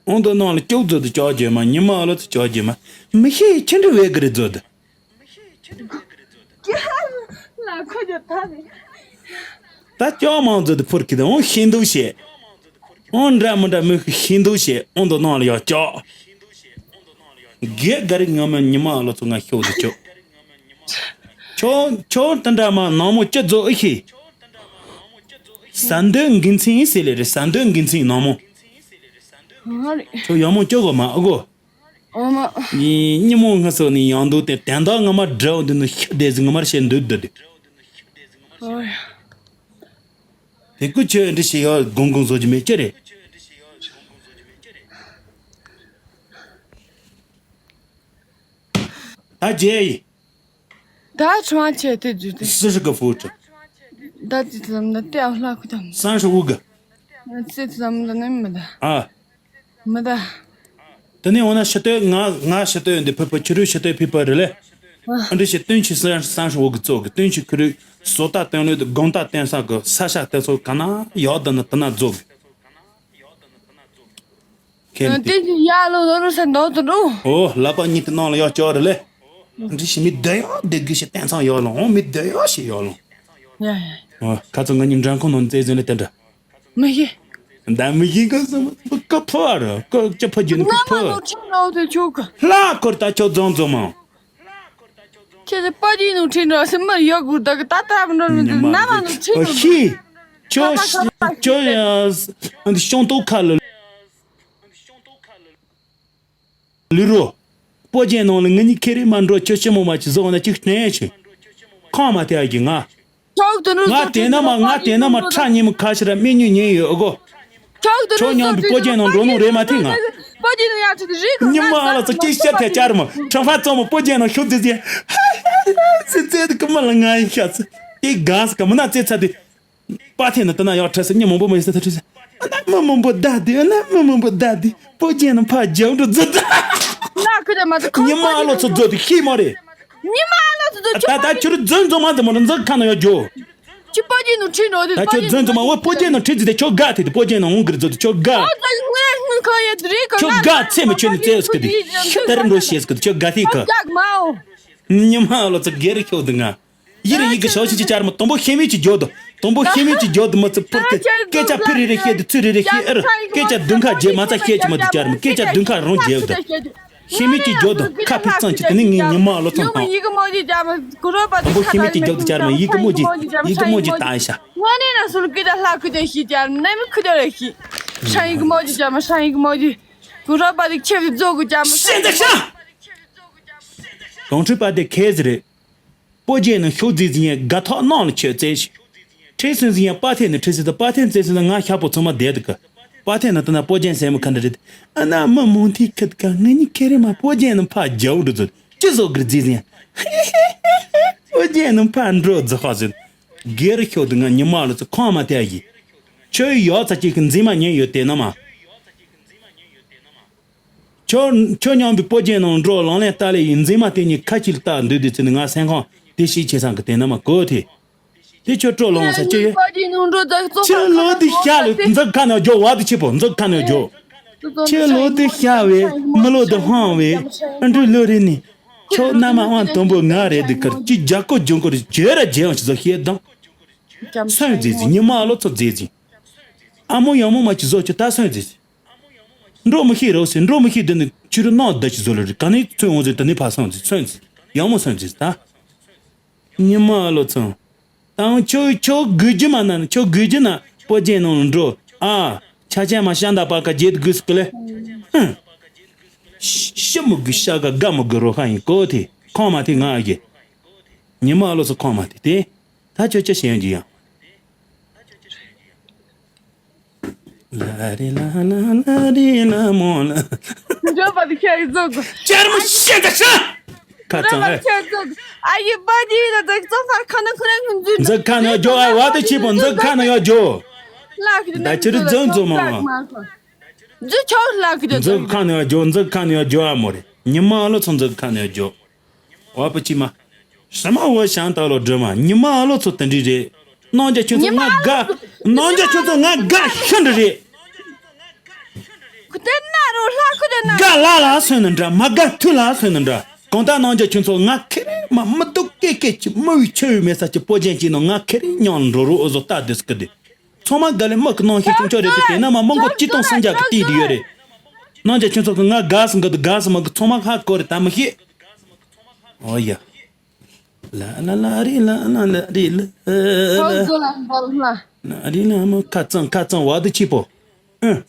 འོང་དུ་ནང་ལ་ཅོག་རྫོད་དུ་ཅོག་རྒྱུ་མ་ཉི་མ་ཨ་ལོ་དུ་ཅོག་རྒྱུ་མ། མི་ཤེས་ཁྱི་འདྲ་བའི་གི་རེད་རྫོད་དུ། ལ་ཁོ་ཅོག་ཐ་ནི། ད་ཅོག་མང་རྫོད་དུ་ཕུར་གི་དུ་འོང་ཤིན་དུ་བྱེད། འོང་འདྲ་མི་འདྲ་མི་ཤིན་དུ་བྱེད་འོང་དུ་ནང་ལ་ཡོག་ཅོག་རྒྱལ་ག་རེ་ངོ་མ་ཉི་མ་ཨ་ལོ་ཚོ་ང་ཤོག་ཏུ་ཅོག་ཁྱོད་ཁྱོད་དེ་འདྲ་མ་ནང་མོ་ཅི་རྫོགས་ཨི་ཤེས། ཟ་འདོད་འགན་འཛིན་ཟེར་ལེ་རེད་ཟ་འདོད་འགན་འཛིན་ནང་མོ། ཨ་རེད། ཁྱོད་ཡག་མོ་ཅོག་གོ་མ་ཨ་གོ། ཨོ་མ། ཉི་ཉི་མོ་སྔ་སོ་ནས་ཡང་འདུག་སྟེ་དན་རྟགས་ངོ་མ་འདྲ་བོ་འདི་ནི་ཤི་བསྡད་ཟིག་ངོ་མར་བཤད་འདུག་འདི་འདི། ཨོ་ཡ། དེ་ཀུ་ཆོས་འདྲི་ཞིག་ཡོད་དགོང་དགོང་བཟོ་རྒྱུ་མེད་ཅི་རེད། ད་རྗེས་ཡིན། ད་ཁྲི་མ་ཆེ་དེ་རྫུས་ཏེ། སི་ཧྲི་གི་ཧྥུ་ཁྲི། ད་ཙི་ཙམ་ན་ཏེ་ཨ་ལྷ་ཁུ་དམ། སང་ཧྲི་ཝུ་གི། ཙི་ཙམ་ན་ནི་མི་ད། ཨ། མི་ད། དེ་ནས་འོ་ན་ཕྱི་སྟོད་ང་ང་ཕྱི་སྟོད་འདི་ཕི་ཕི་ཕྱི་རུ་ཕྱི་སྟོད་ཕི་ཕི་རེད་ལེ། ཨ་འདྲི་ཞེ་སྟོན་ཆི་སང་སང་ཧྲི་ཝུ་གི་ཙོག་གི་སྟོན་ཆི་ཁུ་རུ་བཟོ་ལྟ་སྟོན་ལོས་དུ་དགོང་ལྟ་སྟོན་ས་གི་ས་ཤ་སྟོན་ས་ག་ན་ཡག་ད་ན་དེ་ན་རྫོགས་གི། ཁེམ་ཏེ་ཏེ་ཡ་ལོ་ལོ་རུ་ས་འདོ་དུ་རུ། ཨོ་ལ་པ་གཉིས་དེ་ནང་ལ་ཡག་ཅོག་རེད་ལེ། འདི་ཞིག་མི་བསྡད་ཡག་བསྡད་དགོས་ཞེ་བསྟན་ཚང་ཡག་ལོ་འོང་མི་བསྡད་ཡག་ཞེ་ཡག་ལོ། ཡ་ཡ། ཨོ་ཁ་ཚོ་ང་གཉིས་འགྲན་ཁོང་ནང་རྩེ་ཟིན་ལེ་དེ་འདྲ། མི་ཤེས། ད་མི་ཤེས་ག་སོ་མ་ཀ་ཕ་ར་ཀ་ཅ་ཕ་རྒྱུ་ནི་ཀ་ཕ། ཁྱོད་ནོ་ཁྱོད་ནོ་དེ་ཆོག་ག་ལྷ་འཁོར་ད་ཁྱོད་རྫོང་རྫོང་མང་། ཁྱེད་ཚོ་པ་ཅིག་ནང་ཁྲིད་འགྲོ་སེམས་མར་ཡོད་དགོས་ད་གི་ད་ལྟ་མི་འགྲོ་ནི་ཉི་མ་ནམ་ནང་ཁྲིད་འགྲོ་ཤི། ཁྱོད་ཁ་ཁ་ཁ་ཁྱོད་ཁ་ཁྱོད་ཤོང་ཏོག་ཁ་ལ་ལུས་རོ། སྤོ་རྒྱན་ནང་ལ་ང་གཉིས་ཁེ་རེ་མ་འགྲོ་ཁྱོད་ཤི་མོ་མ་ཅི་བཟོ་ན་ཅིག་སྟན་ཆེ། ཁང་མ་དེ་ཨ་གི་ང་། ཆོག་ཏུ་ནུ་ང་དེ་ན་མ་ང་དེ་ན་མ་ཁྲ་ཉི་མ་ཁ་ཤི་ར་སྨན་ཉུ་ཉན་ཡོད་ཨ་གོ། ཆོག་ཏུ་ཁྱོད་མཉམ་དུ་སྤོ་རྒྱན་ནང་འགྲོ་ནོ་རེད་མ་ཐིག་ང་། སྤོ་རྒྱན་ནང་ཡར་ཚུད་རིག་ཉི་མ་ཨ་ལ་ཚོ་སྐྱེ་ཤ་ཐལ་བཅར་མ་ཁྲ་ཕ་ཙོ་མ་སྤོ་རྒྱན་ནང་ཤོག་ཙེ་ཙེ། ཙེ་ཙེ་དུ་ཀུ་མ་ལ་ང་ཡིན་ཤ་ཚེ། དེ་གང་ས་ཀ་མི་ན་ཙེ་ཚ་དེ། པ་ཐེ་ན་ཏི་ན་ཡག་ཁྲ་སི་ཉི་མང་པོ་མ་ཡིན་ས་ཐ་ཁྲི་སི། ཨ་ན་མི་མང་པོ་ད་དེ་ཨ་ན་མི་མང་པོ་ད་དེ་སྤོ་རྒྱན་ནང་ཕ་རྒྱབ་འགྲོ་ཛི་ཛི། ན་ཁུ་དེ་མ་ཚོ་ཁོ་ཉི་མ་ཨ་ལོ་ཚོ་ཛོ་དེ་ཤི་མ་རེད། ཉི་མ་ཨ་ལོ་ཚོ་ཛོ་ད་ད་ཁྱོད་རུ་ཛོན་ཛོ་མ་ཛི་མ་རུ་ཛི་ཁ་ན་ཡག་རྒྱོ། ཅི་པ་ཅི་ནུ་ཁྲིད་འགྲོ་དེ་ད་ཁྱོད་ཛོན་ཛོ་མ་འོ་སྤོ་རྒྱན་ནང་ཁྲིད་ཛི་དེ་ཁྱོད་དགའ་དེ་དེ་སྤོ་རྒྱན་ནང་འོང་གི་རུ་ཛོ་དེ་ཁྱོད་དགའ། ཁྱོད་དགའ་ཚེ་མི་ཁྱོད་ནི་ཙེ་སྐུ་དེ་ཤི་ད་རི་འགྲོ་ཤེས་སྐུ་དེ་ཁྱོད་དགའ་ཐིག་ག་ཉི་མ་ཨ་ལོ་ཚོ་སྒེར་ཁྱོད་དེ་ང་། ཡིད་རེ་ཡིད་ཀྱི་ཞའོ་ཆི་ཅི་ཅར་མ་དང་པོ་ཤེས་མེད་ཀྱི་འཇོག་དང་དང་པོ་ཤེས་མེད་ཀྱི་འཇོག་དང་མ་ཚུ་ཕུར་ཏེ་སྐད་ཆ་ཕི་རེ་རེ་བཤད་དུ་ཚུ་རེ་རེ་བཤད་ཨེ་ར་སྐད་ཆ་བདུན་ཁ་རྗེས་མ་ཚ་བཤད་ཀྱི་མ་དུ་ཅར་མ་སྐད་ཆ་བདུན་ཁ་རང་རྗེས་དང་ཤེས་མེད་ཀྱི་འཇོག་དང་ཁ་ཕི་ཙང་ཅི་དེ་ནི་ངའི་ཉི་མ་ལོ་ཚང་དང་དང་པོ་ཤེས་མེད་ཀྱི་འཇོག་དང་ཅར་མ་ཡིད་ཀྱི་མོ་ཅི་ཡིད་ཀྱི་མོ་ཅི་ད་ཨེ་ཤ། དངོས་གནས་ན་སུ་ལ་སྐད་ཆ་ལྷག་ཁུ་ཅན་ཤེས་ཅར་ནམ་ཁུ་ཅར་ལ་ཤི། ཧྲང་ཡིད་ཀྱི་མོ་ཅི་ཅར་མ་ཧྲང་ཡིད་ཀྱི་མོ་ཅི་གུ་རོ་པ་དེ་ཁྱེད་ཀྱི་རྫོགས་གུ་ཅར་མ་ཤེས་འདི་ཤ། གང་ཁྲི་པ་དེ་ཁེ་ཟི་རེད། སྤོ་རྒྱན་ནི་ཤོག་རྫི་ཟི་ཡན་དགའ་ཐོག་ནང་ལ་ཆོད་རྩེ་ཞིག་ཁྲེ་སུན་ཟི་ཡན་པ་ཐེ་ནི་ཁྲེ་སི་ད་པ་ཐེ་རྩེ་སི་ད་ང་ཤ་པོ་ཚང་མ་བསྡད་དུ་གི། པ་ཐེ་ན་ཏི་ན་སྤོ་ཇན་སེ་མོ་ཁ་འདྲ་རེད། ཨ་ན་མི་མོ་ཐི་ཁད་ཀ་ང་ནི་ཁེ་རེ་མ་སྤོ་ཇན་ནི་ཕ་རྒྱ་འུ་འདྲ་ཚོད་ཅི་བཟོ་གི་རྫི་ཟིན། སྤོ་ཇན་ནི་ཕ་འགྲོ་རྫི་ཧ་ཟིན། སྒེར་ཤོག་དུ་ང་ཉི་མ་ལ་ཚོ་ཁོང་མ་ཐེ་ཡི། ཁྱོད་ཡོག་ཚ་ཅིག་གི་འཛིན་མ་ཉན་ཡོད་དེ་ན་མ། ཁྱོད་ཁྱོད་མཉམ་པའི་སྤོ་ཇན་ནང་འགྲོ་ལང་ལན་ལྟ་ལེ་ཡིན་འཛིན་མ་དེ་གཉིས་ཁ་ཅིག་ལྟ་འདུག་དེ་ཚོ་ནི་ང་སེམས་ཁོང་དེ་ཤི་ཆེ་སང་གི་དེ་ན་མ་གོ་ཐེ། དེ་ཁྱོད་སྤྲོ་ལོང་ས་ཅི་ཡོད། ཁྱོད་ལོ་དེ་ཤ་ལོས་འཛག་ཁ་ནས་འགྱོ་བ་དེ་ཆེ་པོ་འཛག་ཁ་ནས་འགྱོ། ཁྱོད་ལོ་དེ་ཤ་བས་མི་ལོ་དེ་ཧང་བས་ཨ་འབྲུ་ལོ་རེ་ནི། ཁྱོད་རྣ་མ་དབང་དུམ་བུ་ང་རེད་དེ་ཁར་ཅི་རྒྱ་ཀོ་ཇོང་ཀོ་རེ་བྱོས་ར་བྱེད་ཡང་ཆི་ཟོ་ཤེས་དང་། སོན་རྫས་ཟིན་ཉི་མ་ལོ་ཚོ་རྫས་ཟིན། ཨ་མོ་ཡང་མོ་མ་ཅི་ཟོ་ཁྱོད་ད་སོན་རྫས་ཟིན། འགྲོ་མི་ཤེས་རོ་ཟེར་འགྲོ་མི་ཤེས་དེ་ནི་ཁྱོད་རུ་ནང་བདག་ཅི་ཟོ་ལ་རེད་ག་ནས་ཚོན་འོང་ཟེར་དེ་ནི་ཕ་སོན་རྫས་སོན་རྫས་ཡང་མོ་སོན་རྫས་ད། ཉི་མ་ལོ་ཚང་། དང་ཁྱོད་ཁྱོད་དགོས་རྒྱུ་མ་ན་ནི་ཁྱོད་དགོས་རྒྱུ་ན་སྤོ་ཇན་ནང་ལ་འགྲོ་ཨ། ཆ་ཆ་མ་ཤ་འདག་པ་ཁ་རྗེད་དགོས་སུ་ཀི་ལེ། ཧུམ། ཤི་མི་དགོས་ཤ་ག་དགའ་མི་དགོས་རོ་ཁ་ཡིན་གོ་དེ་ཁོང་མ་དེ་ང་ཨ་གེ། ཉི་མ་ལོ་ཚོ་ཁོང་མ་དེ་དེ། ད་ཁྱོད་ཅི་བྱེད་ཡོང་གི་ཡང་། ལ་རི་ལ་ལ་ལ་རི་ལ་མོ་ལ། འགྲོ་བ་དེ་ཁྱེད་ཀྱི་ཚོགས་ཀྱི། ཅར་མོ་ཤེས་ད་ཤ། ཁ་འགྲོ་ཚང་བ་ཨེ། ཁྱེད་ཚོགས་ཀྱི། ཨ་ཡི་པ་དེ་ཡི་ལ་ཚོགས་ཚོགས་ཕར་ཁ་ན་ཁོ་རང་གི་འཛུལ། འཛུལ་ཁ་ན་ཡོད་ཇོ་ཨ་བ་དེ་ཆི་པོ་འཛུལ་ཁ་ན་ཡོད་ཇོ། ལགས་ཀྱི་ད་ཁྱེད་རི་འཛུལ་འཛུལ་མོ། འཛུལ་ཆོག་ལགས་ཀྱི་འཛུལ་ཁ་ན་ཡོད་ཇོ་འཛུལ་ཁ་ན་ཡོད་ཇོ་ཨ་མོ་རེ་ཉི་མ་ལོ་ཚོ་འཛུལ་ཁ་ན་ཡོད་ཇོ། བ་པ་ཅི་མ། ས་མ་འོ་ཤང་ཏ་ལོ་སྒྲོལ་མ་ཉི་མ་ལོ་ཚོ་དེ་འདྲི་རེད། རྣམ་རྒྱལ་ཁྱོད་ཚོ་ང་དགའ། རྣམ་རྒྱལ་ཁྱོད་ཚོ་ང་དགའ་ཤི་འདྲི་རེད། ཁུ་དེ་ན་རོ་ལྷ་ཁུ་དེ་ན། དགའ་ལ་ལ་སོན་ན་འདྲ་མ་དགའ་ཐུ་ལ་སོན་ན་འདྲ། གང་ལྟར་རྣམ་རྒྱལ་ཁྱོད་ཚོ་ང་ཁེ་རེ་མ་མི་སྡུག་སྐད་སྐད་ཀྱི་མི་བའི་ཆེ་བའི་མེ་ས་ཀྱི་སྤོ་ཅན་གྱི་ནང་ང་ཁེ་རེ་མཉམ་འགྲོ་རོགས་འོ་བཟོ་ལྟ་དུས་སྐུ་དེ། ཚང་མ་དགའ་ལས་མི་གི་ནང་ཤེས་ཆུང་ཆོག་རེད་དེ་དེ་ན་མ་མང་གོ་སྐྱིད་སྟོང་སུམ་བརྒྱ་གི་ཏི་དེ་ཡོད་རེད། རྣམ་རྒྱལ་ཁྱོད་ཚོ་གི་ང་དགའ་སོང་གི་འདུག་དགའ་སོང་མ་གི་ཚང་མ་ཧ་གོ་རེད་ད་མི་ཤེས། ཨོ་ཡ། ལ་ལ་ལ་རི་ལ་ལ་ལ་རི་ལ་ལ་ལ་རི་ལ་མོ་ཁ་ཙང་ཁ་ཙང་བ་དུ་ཆི་པོ། ཨུ།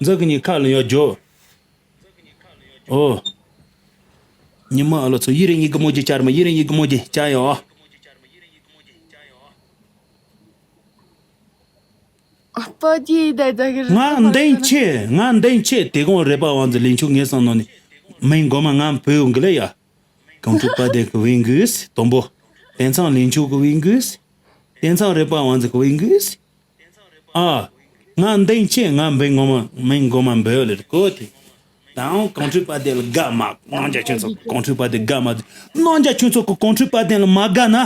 འཛག་གི་ཉི་ཁ་ལ་ཡོད་ཇོ། ཨོ། ཉི་མ་ཨ་ལོ་ཚོ་ཡི་རེ་ཉི་གི་མོ་ཇི་ཅར་མ་ཡི་རེ་ཉི་གི་མོ་ཇི་ཅ་ཡོ། པ་ཏི་ད་ད་གི་ང་འདེང་ཆེ་ང་འདེང་ཆེ་དེ་གོང་རེ་པ་ཝང་ཛི་ལིན་ཆུ་ངེ་སང་ནོ་ནི་མིང་གོ་མ་ང་བོད་འོང་གི་ལེ་ཡ། གང་ཁྲུ་པ་དེ་གི་ཝིང་གུས་དོམ་པོ། དེང་སང་ལིན་ཆུ་གི་ཝིང་གུས། དེང་སང་རེ་པ་ཝང་ཛི་གི་ཝིང་གུས། ཨ། ང་འདེང་ཆེ་ང་འབེང་ངོ་མ་མིང་གོ་མ་འབོད་ལེ་གོ་དེ། དང་གང་ཁྲུ་པ་དེ་ལ་དགའ་མ་རྣམ་རྒྱལ་ཁྱོད་ཚོ་གང་ཁྲུ་པ་དེ་དགའ་མ་རྣམ་རྒྱལ་ཁྱོད་ཚོ་གི་གང་ཁྲུ་པ་དེ་ལ་མ་དགའ་ན།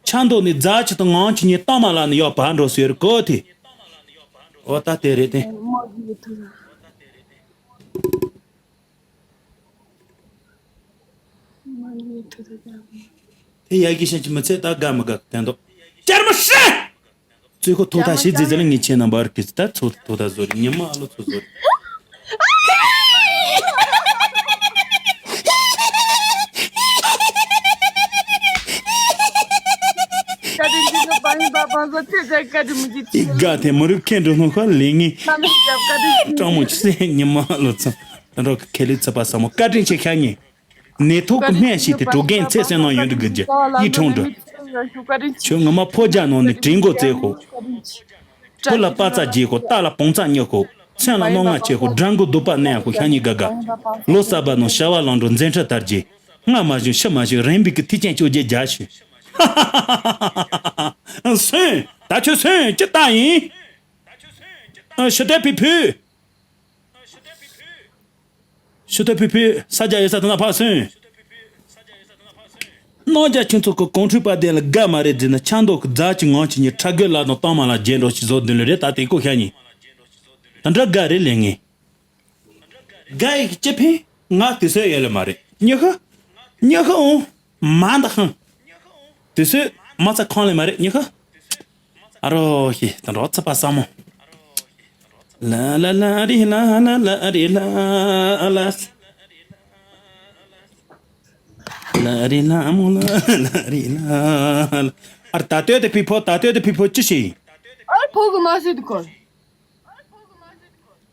ཆང་འདོགས་ནས་རྫ་ཆུ་དང་ངང་ཆུ་གཉིས་གཏམ་མ་ལ་ནི་ཡག་བར་འགྲོ་ཟེར་གོ་དེ། འོ་ད་དེ་རེད་དེ། དེ་ཡ་གི་ཤན་གྱི་མི་ཚེ་ད་དགའ་མི་དགའ་དེ་འདུག་ཅར་མ་ཤི། ཚོད་ཁོ་ཐོག་ཐག་ཤི་རྫི་རྫི་ལ་ངས་ཁྱེད་རྣམ་པར་གི་ད་ཚོད་ཐོག་ཐག་བཟོ་རེད་ཉི་མ་ཨ་ལོ་ཚོ་བཟོ་རེད། བཀའ་དྲིན་ཆེ་ནོ་པ་ཡིན་པ་པང་ས་ཚེ་ཚད་བཀའ་དྲིན་མི་ཆེ་ཅི་དགའ་དེ་མི་རུ་ཁེ་འགྲོ་ནོ་ཁ་ལེ་ངེ། ཀྲང་མོ་ཆི་སེ་ཉི་མ་ལོ་ཚང་ད་འགྲོ་ཁེ་ལི་ཚ་པ་ས་མོ་བཀའ་དྲིན་ཆེ་ཤ་ཉེ། ནེ་ཐོག་གི་སྨན་ཞིག་དེ་དྲོ་རྒན་ཚེ་སེ་ནང་ཡོད་འདུག་གི་ཡི་ཁྲོང་འདྲ། ཁྱོད་ངོ་མ་ཕོ་རྒྱ་ནང་ནས་དྲིན་གོ་བཙལ་ཁོ། བུ་ལ་པ་ཙ་རྒྱས་ཁོ་རྟ་ལ་བོང་ཙ་ཉོ་ཁོ། མཚན་ལ་རྣོ་ང་ཆེ་ཁོ་སྦྲང་གོ་རྡོ་པ་གནས་ཁོ་ཤ་ཉེ་དགའ་དགའ། ལོ་གསར་པ་ནང་བྱ་བ་ལང་འགྲོ་མཛད་འཕྲིན་དར་རྒྱས། སྔ་མ་བཞིན་ཕྱི་མ་བཞིན་རིམ་པས་ཀྱི་ཐིག་ཆེན་བཅོ་བརྒྱད་རྒྱ་ཞུ། སོན། ད་ཁྱོད་སོན་ཅི་ལྟ་ཡིན། ཨ་ཞི་བདེ་ཕི་ཕུ། ཞི་བདེ་ཕི་ཕུ། ས་རྒྱ་ཡོད་ས་དེ་ན་ཕར་སོན། རྣམ་རྒྱལ་ཁྱོད་ཚོ་གི་གོང་ཁྲུས་དཔལ་ལྡན་ལ་དགའ་མ་རེད་ཟེར་ན་ཆང་མདོག་གི་རྫ་ཆུ་ངང་ཆུ་ཉིད་ཁྲ་རྒོད་ལ་དང་གཏམ་མ་ལ་རྒྱན་འགྲོ་ཞིག་བཟོ་འདུན་ལེ་རེད་ད་དེ་ཀོ་ཤ་ཉིན། ད་འདྲ་དགའ་རེད་ལེ་ངས། དགའ་ཡི་གི་ཅི་ཕན་ང་དུས་ཚོད་ཡོད་ལེ་མ་རེད་ཉི་ཤུ། ཉི་ཤུ་འོང་། མ་འདི་ཧང་། དུས་ཚོད་མ་ཚ་ཁང་ལེ་མ་རེད་ཉི་ཤུ། ཨ་རོ་ཞེས་དང་འགྲོགས་ཚ་པ་ས་མོ། ལ་ལ་ལ་རི་ལ་ལ་ལ་རི་ལ་ལ། ལ་རི་ལ་མོ་ལ་ལ་རི་ལ་ལ། ཨར་ད་ལྟོས་དེ་ཕི་ཕོ་ད་ལྟོས་དེ་ཕི་ཕོ་ཅི་ཞིག་ཨར་ཕོ་གི་མ་སུ་དུ་གོ།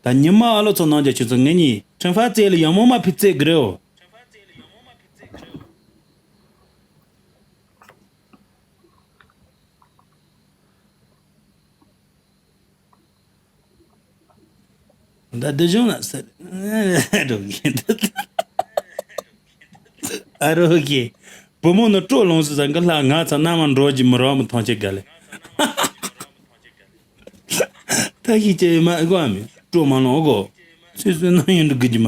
ད་ཉི་མ་ཨ་ལོ་ཚོ་ནང་རྒྱ་ཆུ་ཚོད་ངེད་གཉིས་ཁྲིམས་ཧྥ་རྩེ་ལ་ཡང་མོ་མ་ཕི་རྩེ་གི་རེའོ། ད་དེ་བྱུང་ན་ཟེར། རོགས་གི། ཨ་རོགས་གི། བུ་མོ་ནི་སྤྲོ་ལོང་སི་ཟ་འགི་ལྷ་ང་ཚ་ན་མ་འགྲོ་གི་མི་རོགས་མི་ཐོང་ཆེ་ག་ལེ། ད་ཤི་ཅེ་མ་གོ་མི་སྤྲོ་མ་ལོང་གོ། སུས་སུས་ན་ཡིན་འགྲོ་གི་མ།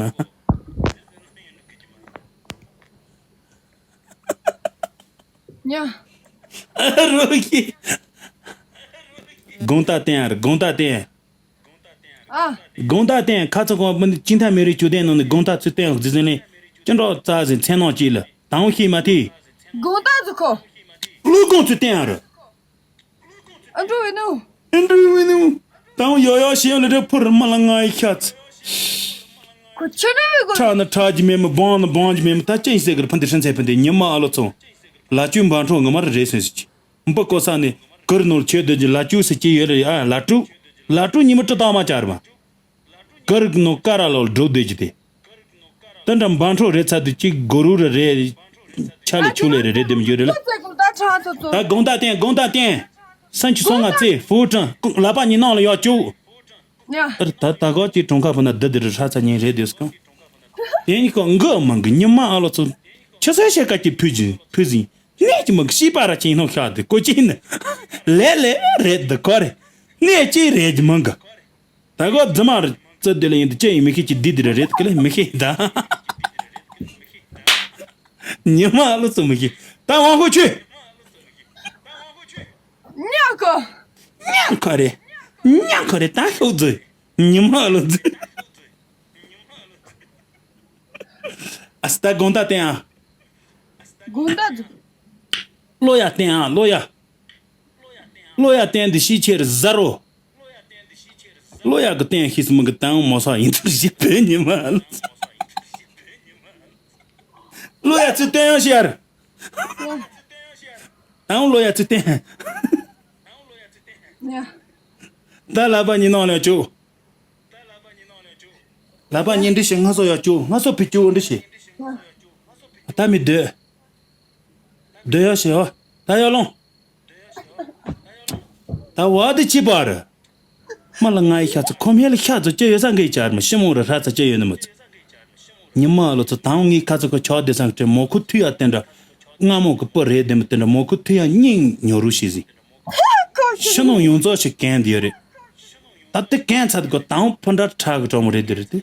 ཉ། ཨ་རོགས་གི། དགོང་དག་བསྟན་ཨར་དགོང་དག་བསྟན། ཨ། དགོང་དག་བསྟན་ཁ་ཚ་གོང་མི་ཅིན་ཐ་མེ་རི་ཆུ་ལྡན་ནང་ནས་དགོང་དག་ཚུ་བསྟན་འོག་རྫི་ཟིན་ནས་ཅི་འགྲོ་རྩ་ཟིན་མཚན་ནང་ཅི་ལ་དང་ཤི་མ་ཐི། དགོང་དག་ཚུ་ཁོ། ཀླུ་གོང་ཚུ་བསྟན་ཨར། ཨ་འགྲོ་བའི་ནུ། ཨ་འགྲོ་བའི་ནུ། དང་ཡོ་ཡོ་ཤི་ཡོ་ལ་རེ་ཕུར་མ་ལ་ང་ཡི་ཤ་ཚ། ཁོ་ཆུ་ནུ་བའི་གོ། ཁྲག་ནི་ཁྲག་གི་མེ་མི་སྦང་ནི་སྦང་གི་མེ་མི་ད་ཅན་ཟེར་གི་རེ་ཕན་དེ་ཧྲན་ཚེ་ཕན་དེ་ཉི་མ་ཨ་ལོ་ཚོང་། ལ་ཅུ་འབང་ཁྲོ་ངི་མ་རེ་རེ་སོན་སི་ཅི། འབུ་ཀོ་ས་ནི་གུར་ནོར་ཆོས་སྡོད་ཀྱི་ལ་ཅུ་སི་ཅི་ཡོད་རེ་ཨ་ལ་ཀྲུ། ལ་ཀྲུ་ཉི་མ་ཀྲུ་ཏག་མ་ཅར་མ། གུར་ནོ་ཀ་ར་ལོ་འགྲོ་སྡོད་ཀྱི་དེ། ཏན་ཏན་འབང་ཁྲོ་རེ་ཚ་དུ་ཅིག་གོ་རུ་རེ་རེ། ཆ་ལེ་ཆུ་ལེ་རེ་རེ་དེ་མི་འགྱུར་རེ་ལ། ད་དགོང་དག་བསྟན་དགོང་དག་བསྟན། སང་ཆུ་སོང་ང་ཙེ་ཧྥུ་ཀྲང་ལ་པ་ཉི་ནང་ལ་ཡོད་ཅུ། ཉ། ད་ད་གོ་ཅིག་གྲོང་ཁ་ཕུ་ན་འདི་འདི་རུ་ཧྲ་ཚ་ཉིན་རེད་དུས་སྐང་། དེ་ཉིད་ཁོ་མགོ་མང་གི་ཉི་མ་ཨ་ལོ་ཚོ། ཆུ་སེ་ཤེ་ཀ་ཅིག་ཕུ་ཅིང་ཕུ་ཟིང་། གནས་ཀྱི་མང་གི་ཤི་པ་ར་ཅིང་ནོ་ཤ་དེ་ཀོ་ཅིག་ནི། ལེ་ལེ་རེད་འདི་ཁོ་རེ། གནས་ཅིག་རེད་ཀྱི་མང་གི། ད་གོ་རྫི་མ་རེ་རྩི་འདི་ལ་ཡིན་དུ་ཅི་ཡིན་མི་ཤེས་ཀྱི་འདི་འདི་རེ་རེད་ཀི་ལེ་མི་ཤེས་ད། ཉི་མ་ཨ་ལོ་ཚོ་མི་ཤེས་ད་དབང་ཁོ་ཆུ། ཉ་ཁོ། ཉ་ཁོ་རེ། ཉ་ཁོ་རེ་ད་ཤོག་རྫི། ཉི་མ་ཨ་ལོ་རྫི། ཨ་སི་ད་དགོང་དག་བསྟན་ཨ། དགོང་དག་ཚུ། ལོ་ཡ་བསྟན་ཨ་ལོ་ཡ། ལོ་ཡ་བསྟན་འདི་ཤི་ཆེར་ཟ་རོ། ལོ་ཡ་གི་བསྟན་ཤི་སི་མི་གི་དང་མོ་ས་ཡིན་ཚུལ་ཞིག་བོད་ཉི་མ། ལོ་ཡ་ཚུ་བསྟན་ཡང་ཤར། དང་ལོ་ཡ་ཚུ་བསྟན། ཉ། ད་ལ་པ་ཉི་ནང་ལ་བཅུག་ལ་པ་ཉི་འདྲི་ཞིག་ང་སོ་ཡ་བཅུག་ང་སོ་ཕི་བཅུག་འདྲི་ཞིག་ད་མི་སྡོད། སྡོད་ཡ་ཞིག་ཨ། ད་ཡ་ལོང་། ད་བ་དེ་ཅི་པར། མ་ལ་ང་ཡི་ཤ་ཚ་ཁོམ་ཧེ་ལ་ཤ་ཚ་ཅི་ཡོད་ས་འགའི་ཅར་མ་ཤི་མོ་ར་ཧྲ་ཚ་ཅི་ཡོད་ནི་མ་ཚ། ཉི་མ་ལོ་ཚ་དང་ངའི་ཁ་ཚ་ཁོ་ཆོག་བདེ་སང་ཀྲེ་མོ་ཁུ་ཐུ་ཡ་དེ་འདྲ། སྔ་མོ་གི་པོ་རེད་དེ་མི་དེ་འདྲ་མོ་ཁུ་ཐུ་ཡ་སྙིང་ཉོ་རུ་ཤི་ཟིན། ཤི་ནོ་ཡོངས་རྫོགས་ཤིག་གན་དེ་ཡོད་རེད། ད་དེ་གན་ཚ་དེ་གོ་དང་ཕོ་འདྲ་ཁྲག་གི་གྲོགས་མོ་རེད་དེ་རེད་དེ།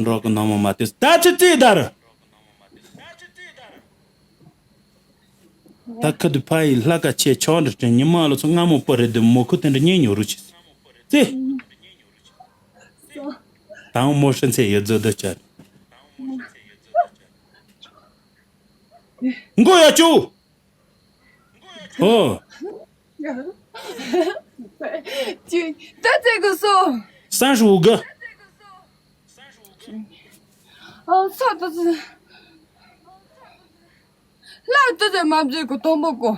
འགྲོགས་གི་ནང་མོ་མ་དེ་ད་ཚེ་རྩིས་དར། ད་ཁ་དུ་ཕ་ཡི་ལྷ་ཁ་ཆེ་ཆོག་འདྲ་དྲན་ཉི་མ་ལོ་ཚོ་སྔ་མོ་པོ་རེད་དེ་མོ་ཁུ་དེ་འདྲ་ཉན་ཉོ་རུ་ཆི་ཙི། དང་མོ་ཧྲན་ཚེ་ཡོད་ཛོ་དོ་ཅར། མགོ་ཡ་ཅུ། ཨོ། ཅི། ད་ཙེ་གུ་སོ། སང་ཧྲུ་གི། ཨ་ཚ་ད་ཙེ། ལ་ཏི་ཏི་མ་བརྗེད་གོ་དོན་པོ་གོ།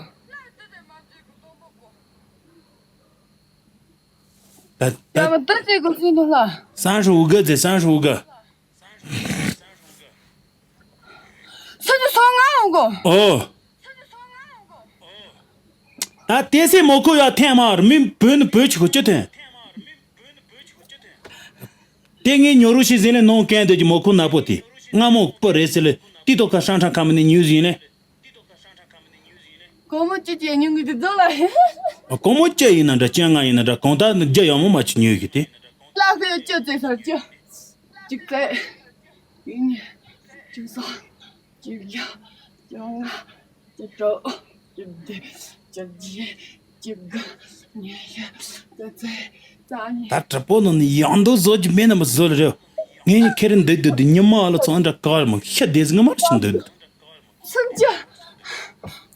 ད་ད། ཡ་མ་ཏི་ཏི་གོ་སུན་དུ་ལ། སང་ཧྲུ་གི་ཟེར་སང་ཧྲུ་གི། སུན་དུ་སོང་ང་འོང་གོ། ཨོ། ད་དེ་སེ་མོ་ཁོ་ཡ་ཐེན་མ་མི་བོད་ནི་བོད་ཆི་གོ་ཅི་ཐེན། དེ་ངའི་ཉོ་རུ་ཤི་ཟིན་ལས་ནོང་གན་དེ་གི་མོ་ཁུ་ནག་པོ་དེ་སྔ་མོ་པོ་རེད་ཟེར་ལས་ཏི་ཏོ་ཁ་ཧྲང་ཧྲང་ཁ་མི་ནི་ཉུ་ཟིན་ལས། གོང་མོ་ཅི་ཅི་ཉུང་གི་དེ་ཚོ་ལ། གོང་མོ་ཅི་ཡིན་ན་འདྲ་སྤྱན་ལྔ་ཡིན་ན་འདྲ་གང་ལྟར་ནི་རྒྱ་ཡག་མོ་མ་ཅི་ཉོས་གི་དེ། ལག་གི་ཅི་ཙེ་ས་ཅི། གཅིག་ཙེ། ཡིན། གཅིག་ས། གཅིག་ཡ། གཅིག་ལྔ། གཅིག་དྲུག་གཅིག་བདུན། གཅིག་བརྒྱད། གཅིག་དགུ། ཉི་ཤུ། རྩ་ཚེ། རྩ་གཉིས། ད་གྲི་པོ་ནང་ནས་ཡང་དུ་བཟོ་རྒྱུ་མེད་ན་མ་བཟོ་ལ་རེད། ངས་ནི་ཁེ་རེ་འདུག་འདུག་འདུག་ཉི་མ་ལ་ཚོང་འདྲ་ག་བར་མ་ཤ་དེ་ཟིག་ང་མར་ཕྱིན་འདུག་སུམ་ཅུ།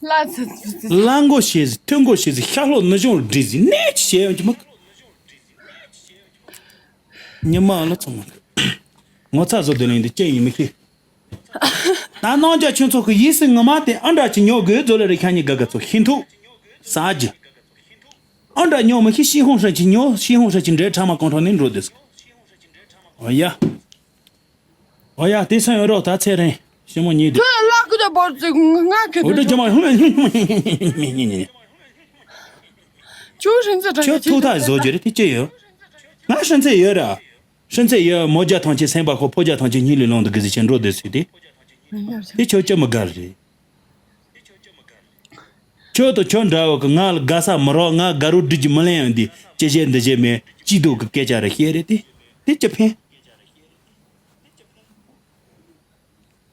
ལ་ཚ་ཚ་ཚ། ལ་མགོ་ཤེས་ཟིག་ཐོན་མགོ་ཤེས་ཟིག་ཤ་ལྷོ་ནུ་གཞུང་ལ་བྲིས་ཟིག་གནས་ཀྱི་བྱས་ཡོང་གི་མ། ཉི་མ་ལ་ཚོང་མ། ངོ་ཚ་བཟོ་དོན་ལེན་འདི་ཅི་ཡིན་མི་ཤེས། ད་ནང་རྒྱ་ཁྱོད་ཚོ་གི་ཡིད་སེམས་ངོ་མ་དེ་ཨ་འདྲ་ཅིག་ཉོ་དགོས་ཚོ་ལ་རེ་ཁ་ཉི་ག་ག་ཚོ་ཤིན་ཐུ། ཟ་རྒྱུ། ཨ་འདྲ་ཉོ་མི་ཤེས་ཤི་ཧོང་ཧྲ་ཅིག་ཉོ་ཤི་ཧོང་ཧྲ་ཅིག་འདྲེ་ཁྲ་མ་གོང་ཁྲོ་ནི་འགྲོ་དེ། ཨོ་ཡ། ཨོ་ཡ་དེ་སང་ཡོད་རོགས་ད་ཚེ་རིང་ཤི་མོ་ཉིད་དེ། ཁྱོད་ལག་ཀུ་ད་བོར་ཙི་ང་ཁེ་འོ་དེ་ཇ་མ་ཧུང་ཧུང་ཧུང་ཧུང་ཁྱོད་ཧྲིན་ཚེ་དྲན་ཁྱོད་ཐུག་ཐག་བཟོ་རྒྱུ་རེད་དེ་ཅི་ཡོད། ང་ཧྲིན་ཚེ་ཡོད་ར། ཧྲིན་ཚེ་ཡི་མོ་རྒྱ་ཐང་ཆེན་སེམས་པ་ཁོ་ཕོ་རྒྱ་ཐང་ཆེན་གཉིས་ལས་ལོང་དུ་གི་ཟི་ཆེན་འགྲོ་བསྡད་སུས་ཏེ། དེ་ཁྱོད་ཅི་མི་དགའ་རེད། ཁྱོད་དང་ཁྱོད་འདྲ་བོ་གི་ང་ལ་དགའ་ས་མི་རོགས། ང་དགའ་རོགས་སྒྲིག་གི་མི་ལེན་ཡང་འདི་ཅི་བྱེད་འདི་བྱེད་མེད་ཅི་འདུག་གི་སྐད་ཆ་རེ་བཤད་རེད་དེ། དེ་ཅི་ཕན།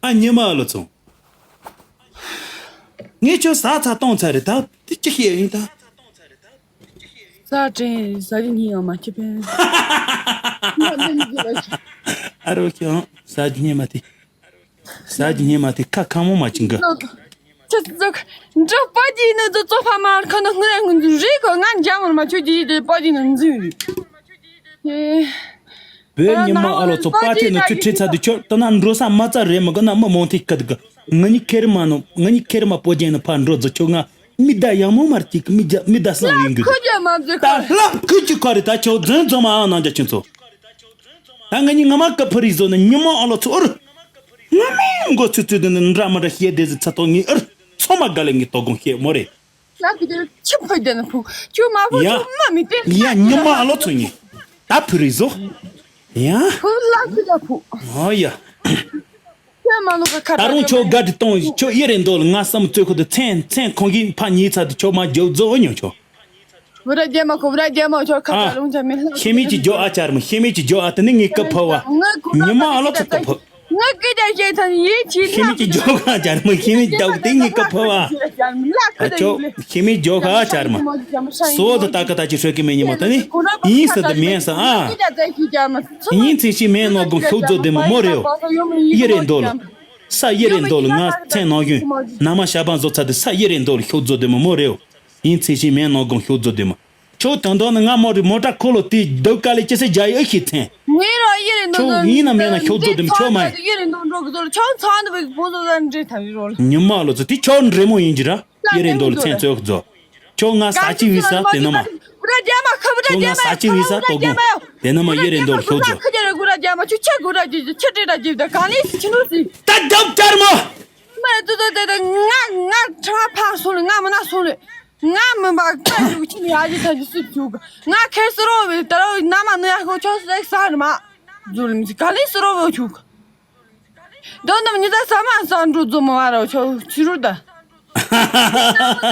ཨ་ཉི་མ་ཨ་ལོ་ཚོང་། ངས་ཁྱོད་ཟ་ཚ་གཏོང་ཚ་རེད་ད། དེ་ཅི་བཤད་ཡིན་ད། ཟ་དྲན་ཟ་རྒྱུ་ཉིན་ཡང་མ་ཁྱི་ཕན། ཨ་རོ་ཁྱོད་ཟ་རྒྱུ་ཉིན་མ་དེ། ཟ་རྒྱུ་ཉིན་མ་དེ་ཁ་ཁ་མོ་མ་ཅིང་གི། ཁྱོད་ཚོ་འདྲ་པ་ཅི་ནི་ཚོ་ཚོ་ཕ་མ་ཁ་ན་ངུ་རེ་ངུ་རེ་གོ་ང་འཇམ་མོར་མ་ཁྱོད་ཀྱི་ཡིད་དེ་པ་ཅི་ནི་འཛིན་རེད། བོད་ཉི་མ་ཨ་ལོ་ཚོ་པ་ཏི་ནི་ཚུ་ཁྲིད་ཚ་དུ་ཆོ་ཏི་ན་འགྲོ་ས་མ་ཚ་རེད་མི་གི་ན་མི་མོང་ཐིག་ཀ་དུ་གི། ང་ཉི་ཁེར་མ་ནོ་ང་ཉི་ཁེར་མ་པོ་ཅན་ནི་ཕ་འགྲོ་ཛི་ཆོ་ང་མི་ད་ཡང་མོ་མར་ཅིག་མི་ད་མི་ད་སང་ཡིན་གི། ཁུ་རྒྱ་མ་ཛི་ད་ཁ་ལ་ཁུ་ཅི་ཁ་རི་ད་ཆོ་འཛིན་ཛོ་མ་ཨ་ནང་ཇ་ཆུན་ཚོ། ད་ང་ཉི་ང་མ་ཀ་ཕ་རི་ཟོ་ནི་ཉི་མ་ཨ་ལོ་ཚོ་ཨུར། ང་མི་མགོ་ཚུ་ཚུ་དུ་ནི་འདྲ་མ་འདྲ་ཤེས་དེ་ཟི་ཚ་ཏོ་ངི་ཨུར། ཚོ་མ་ག་ལེ་ངི་ཏོ་གོང་ཤེས་མོ་རེད། ལགས་ཀྱི་ཆུ་ཕུད་དེ་ནི་ཕུ། ཆུ་མ་ཕུ་ཡ། ཆུ་མ་མི་དེ། ཡ་ཉི་མ་ཨ་ལོ་ཚོ་ཉི། ད་ཕུ་རི་ཟོ། ཡ། ཕུ་ལགས་ཀྱི་ད་ཕུ། ཨོ་ཡ། ཆུ་མ་ལོ་ག་ཁ་ད་རུང་ཆོ་དགའ་དྲི་གཏོང་ཆོ་ཡི་རེ་འདོད་ལ་ང་བསམ་ཚོད་ཁོ་དུ་མཚན་མཚན་ཁོང་གིས་ཕ་ཉིས་ཚ་དུ་ཆོ་མ་རྒྱོབ་རྫོགས་ཨོ་ཉོ་ཆོ། བུ་ར་རྒྱལ་མ་ཁོ་བུ་ར་རྒྱལ་མ་ཆོ་ཁ་ཨ། ད་རུང་ཆ་མི་ལྷག་ཤེས་མེད་ཀྱི་རྒྱོ་ཨ་ཆར་མ་ཤེས་མེད་ཀྱི་རྒྱོ་ཨ་དེ་ནི་ངའི་སྐབས་ཕོ་བ། ཉི་མ་ཨ་ལོ་ཚོ་སྐབས་ཕོ། ང་ཀི་ད་ཤེས་ཐང་ཡིན་ཆི་ཤེས་མེད་ཀྱི་རྒྱོ་ཁ་ཆར་མ་ཤེས་མེད་རྒྱོ་དེ་ངའི་སྐབས་ཕོ་བ། ཨ་ཆོ་ཤེས་མེད་རྒྱོ་ཁ་ཆར་མ། སོ་དུ་ཏ་ཀ་ཏ་ཅི་ཧྲོད་ཀི་མེ་ཉི་མ་ད་ནི་ཡིན་ས་དུ་མེན་ས་ཨ། ཡིན་ཚེ་ཤི་མེན་ནོ་གོ་ཤོག་རྫོ་དེ་མ་མོ་རེའོ། ཡི་རེ་འདོད་ལ། ས་ཡི་རེ་འདོད་ལ་ང་མཚན་ནོ་གཞོན། ན་མ་ཤ་བང་བཟོ་ཚ་དུ་ས་ཡི་རེ་འདོད་ལ་ཤོག་རྫོ་དེ་མ་མོ་རེའོ། ཡིན་ཚེ་ཤི་མེན་ནོ་གོ་ཤོག་རྫོ་དེ་མ། ཁྱོད་དང་དོན་ནི་ང་མོ་རི་མོ་ཊ་ཁོ་ལོ་དེ་སྡུག་དཀའ་ལས་ཅི་སེ་རྒྱ་ཡི་ཨི་ཤི་མཚན། ངའི་རོ་ཡི་རེ་འདོད་ཁྱོད་ཡིན་ན་མེད་ན་ཤོག་རྫོ་དེ་མ་ཁྱོད་མ་ཡི། ཡི་རེ་འདོད་འགྲོ་གི་ཟོ་ལ་ཁྱོད་ཚང་འདི་བའི་བུ་ཟོ་ཟ་འདྲེ་ཐམ་ཡི་རོ་ལ། ཉི་མ་ལོ་ཚོ་དེ་ཁྱོད་འདྲེ་མོ་ཡིན་གྱི་ར། ཡི་རེ་འདོད་ལ་མཚན་ཚོད་རྫོ། ཁྱོད་ང་ས་ཅི་བི་ས་དེ་ན་མ། བུ་ར་རྒྱ་མ་ཁ་བུ་ར་ཁྱོད་རྒྱ་ང་མ་ས་ཅི་བི་ས་ཁ་བུ་ར་ཏོ་གོ། རྒྱ་མ་ཡོ། དེ་ན་མ་ཡི་རེ་འདོད་ལ་ཤོག་རྫོ། ཁ་རྒྱ་ར་བུ་ར་རྒྱ་མ་ཆུ་ཆ་བུ་ར་རྒྱ་ཆུ་ཏྲེ་ར་རྒྱ་ད་གང་ལས་སི་ཆི་ནུ་སི། ད་རྒྱབ་བཅར་མོ། མ་ཏུ་ཏུ་ཏེ་ཏེ་ང་ང་ཁྲ་ཕ་སོང་ལེ་ང་མ་ན་སོང་ལེ། ང་མི་འབའ་ཀ་ཞུགས་ཆི་ནི་ཡ་ཇི་ད་ཇི་སུ་ཆུག་ང་ཁེ་སི་རོ་བི་ད་རོ་ན་མ་ནུ་ཡ་ཁོ་ཆོ་སི་ལེགས་ས་རི་མ། ཛུ་ལི་མི་ཅི་ག་ལི་སི་རོ་བི་ཆུག་དོ་ནམ་ཉི་ད་ས་མ་ས་འགྲོ་ཛོ་མ་བ་རོ་ཆོ་ཆི་རུ་ད།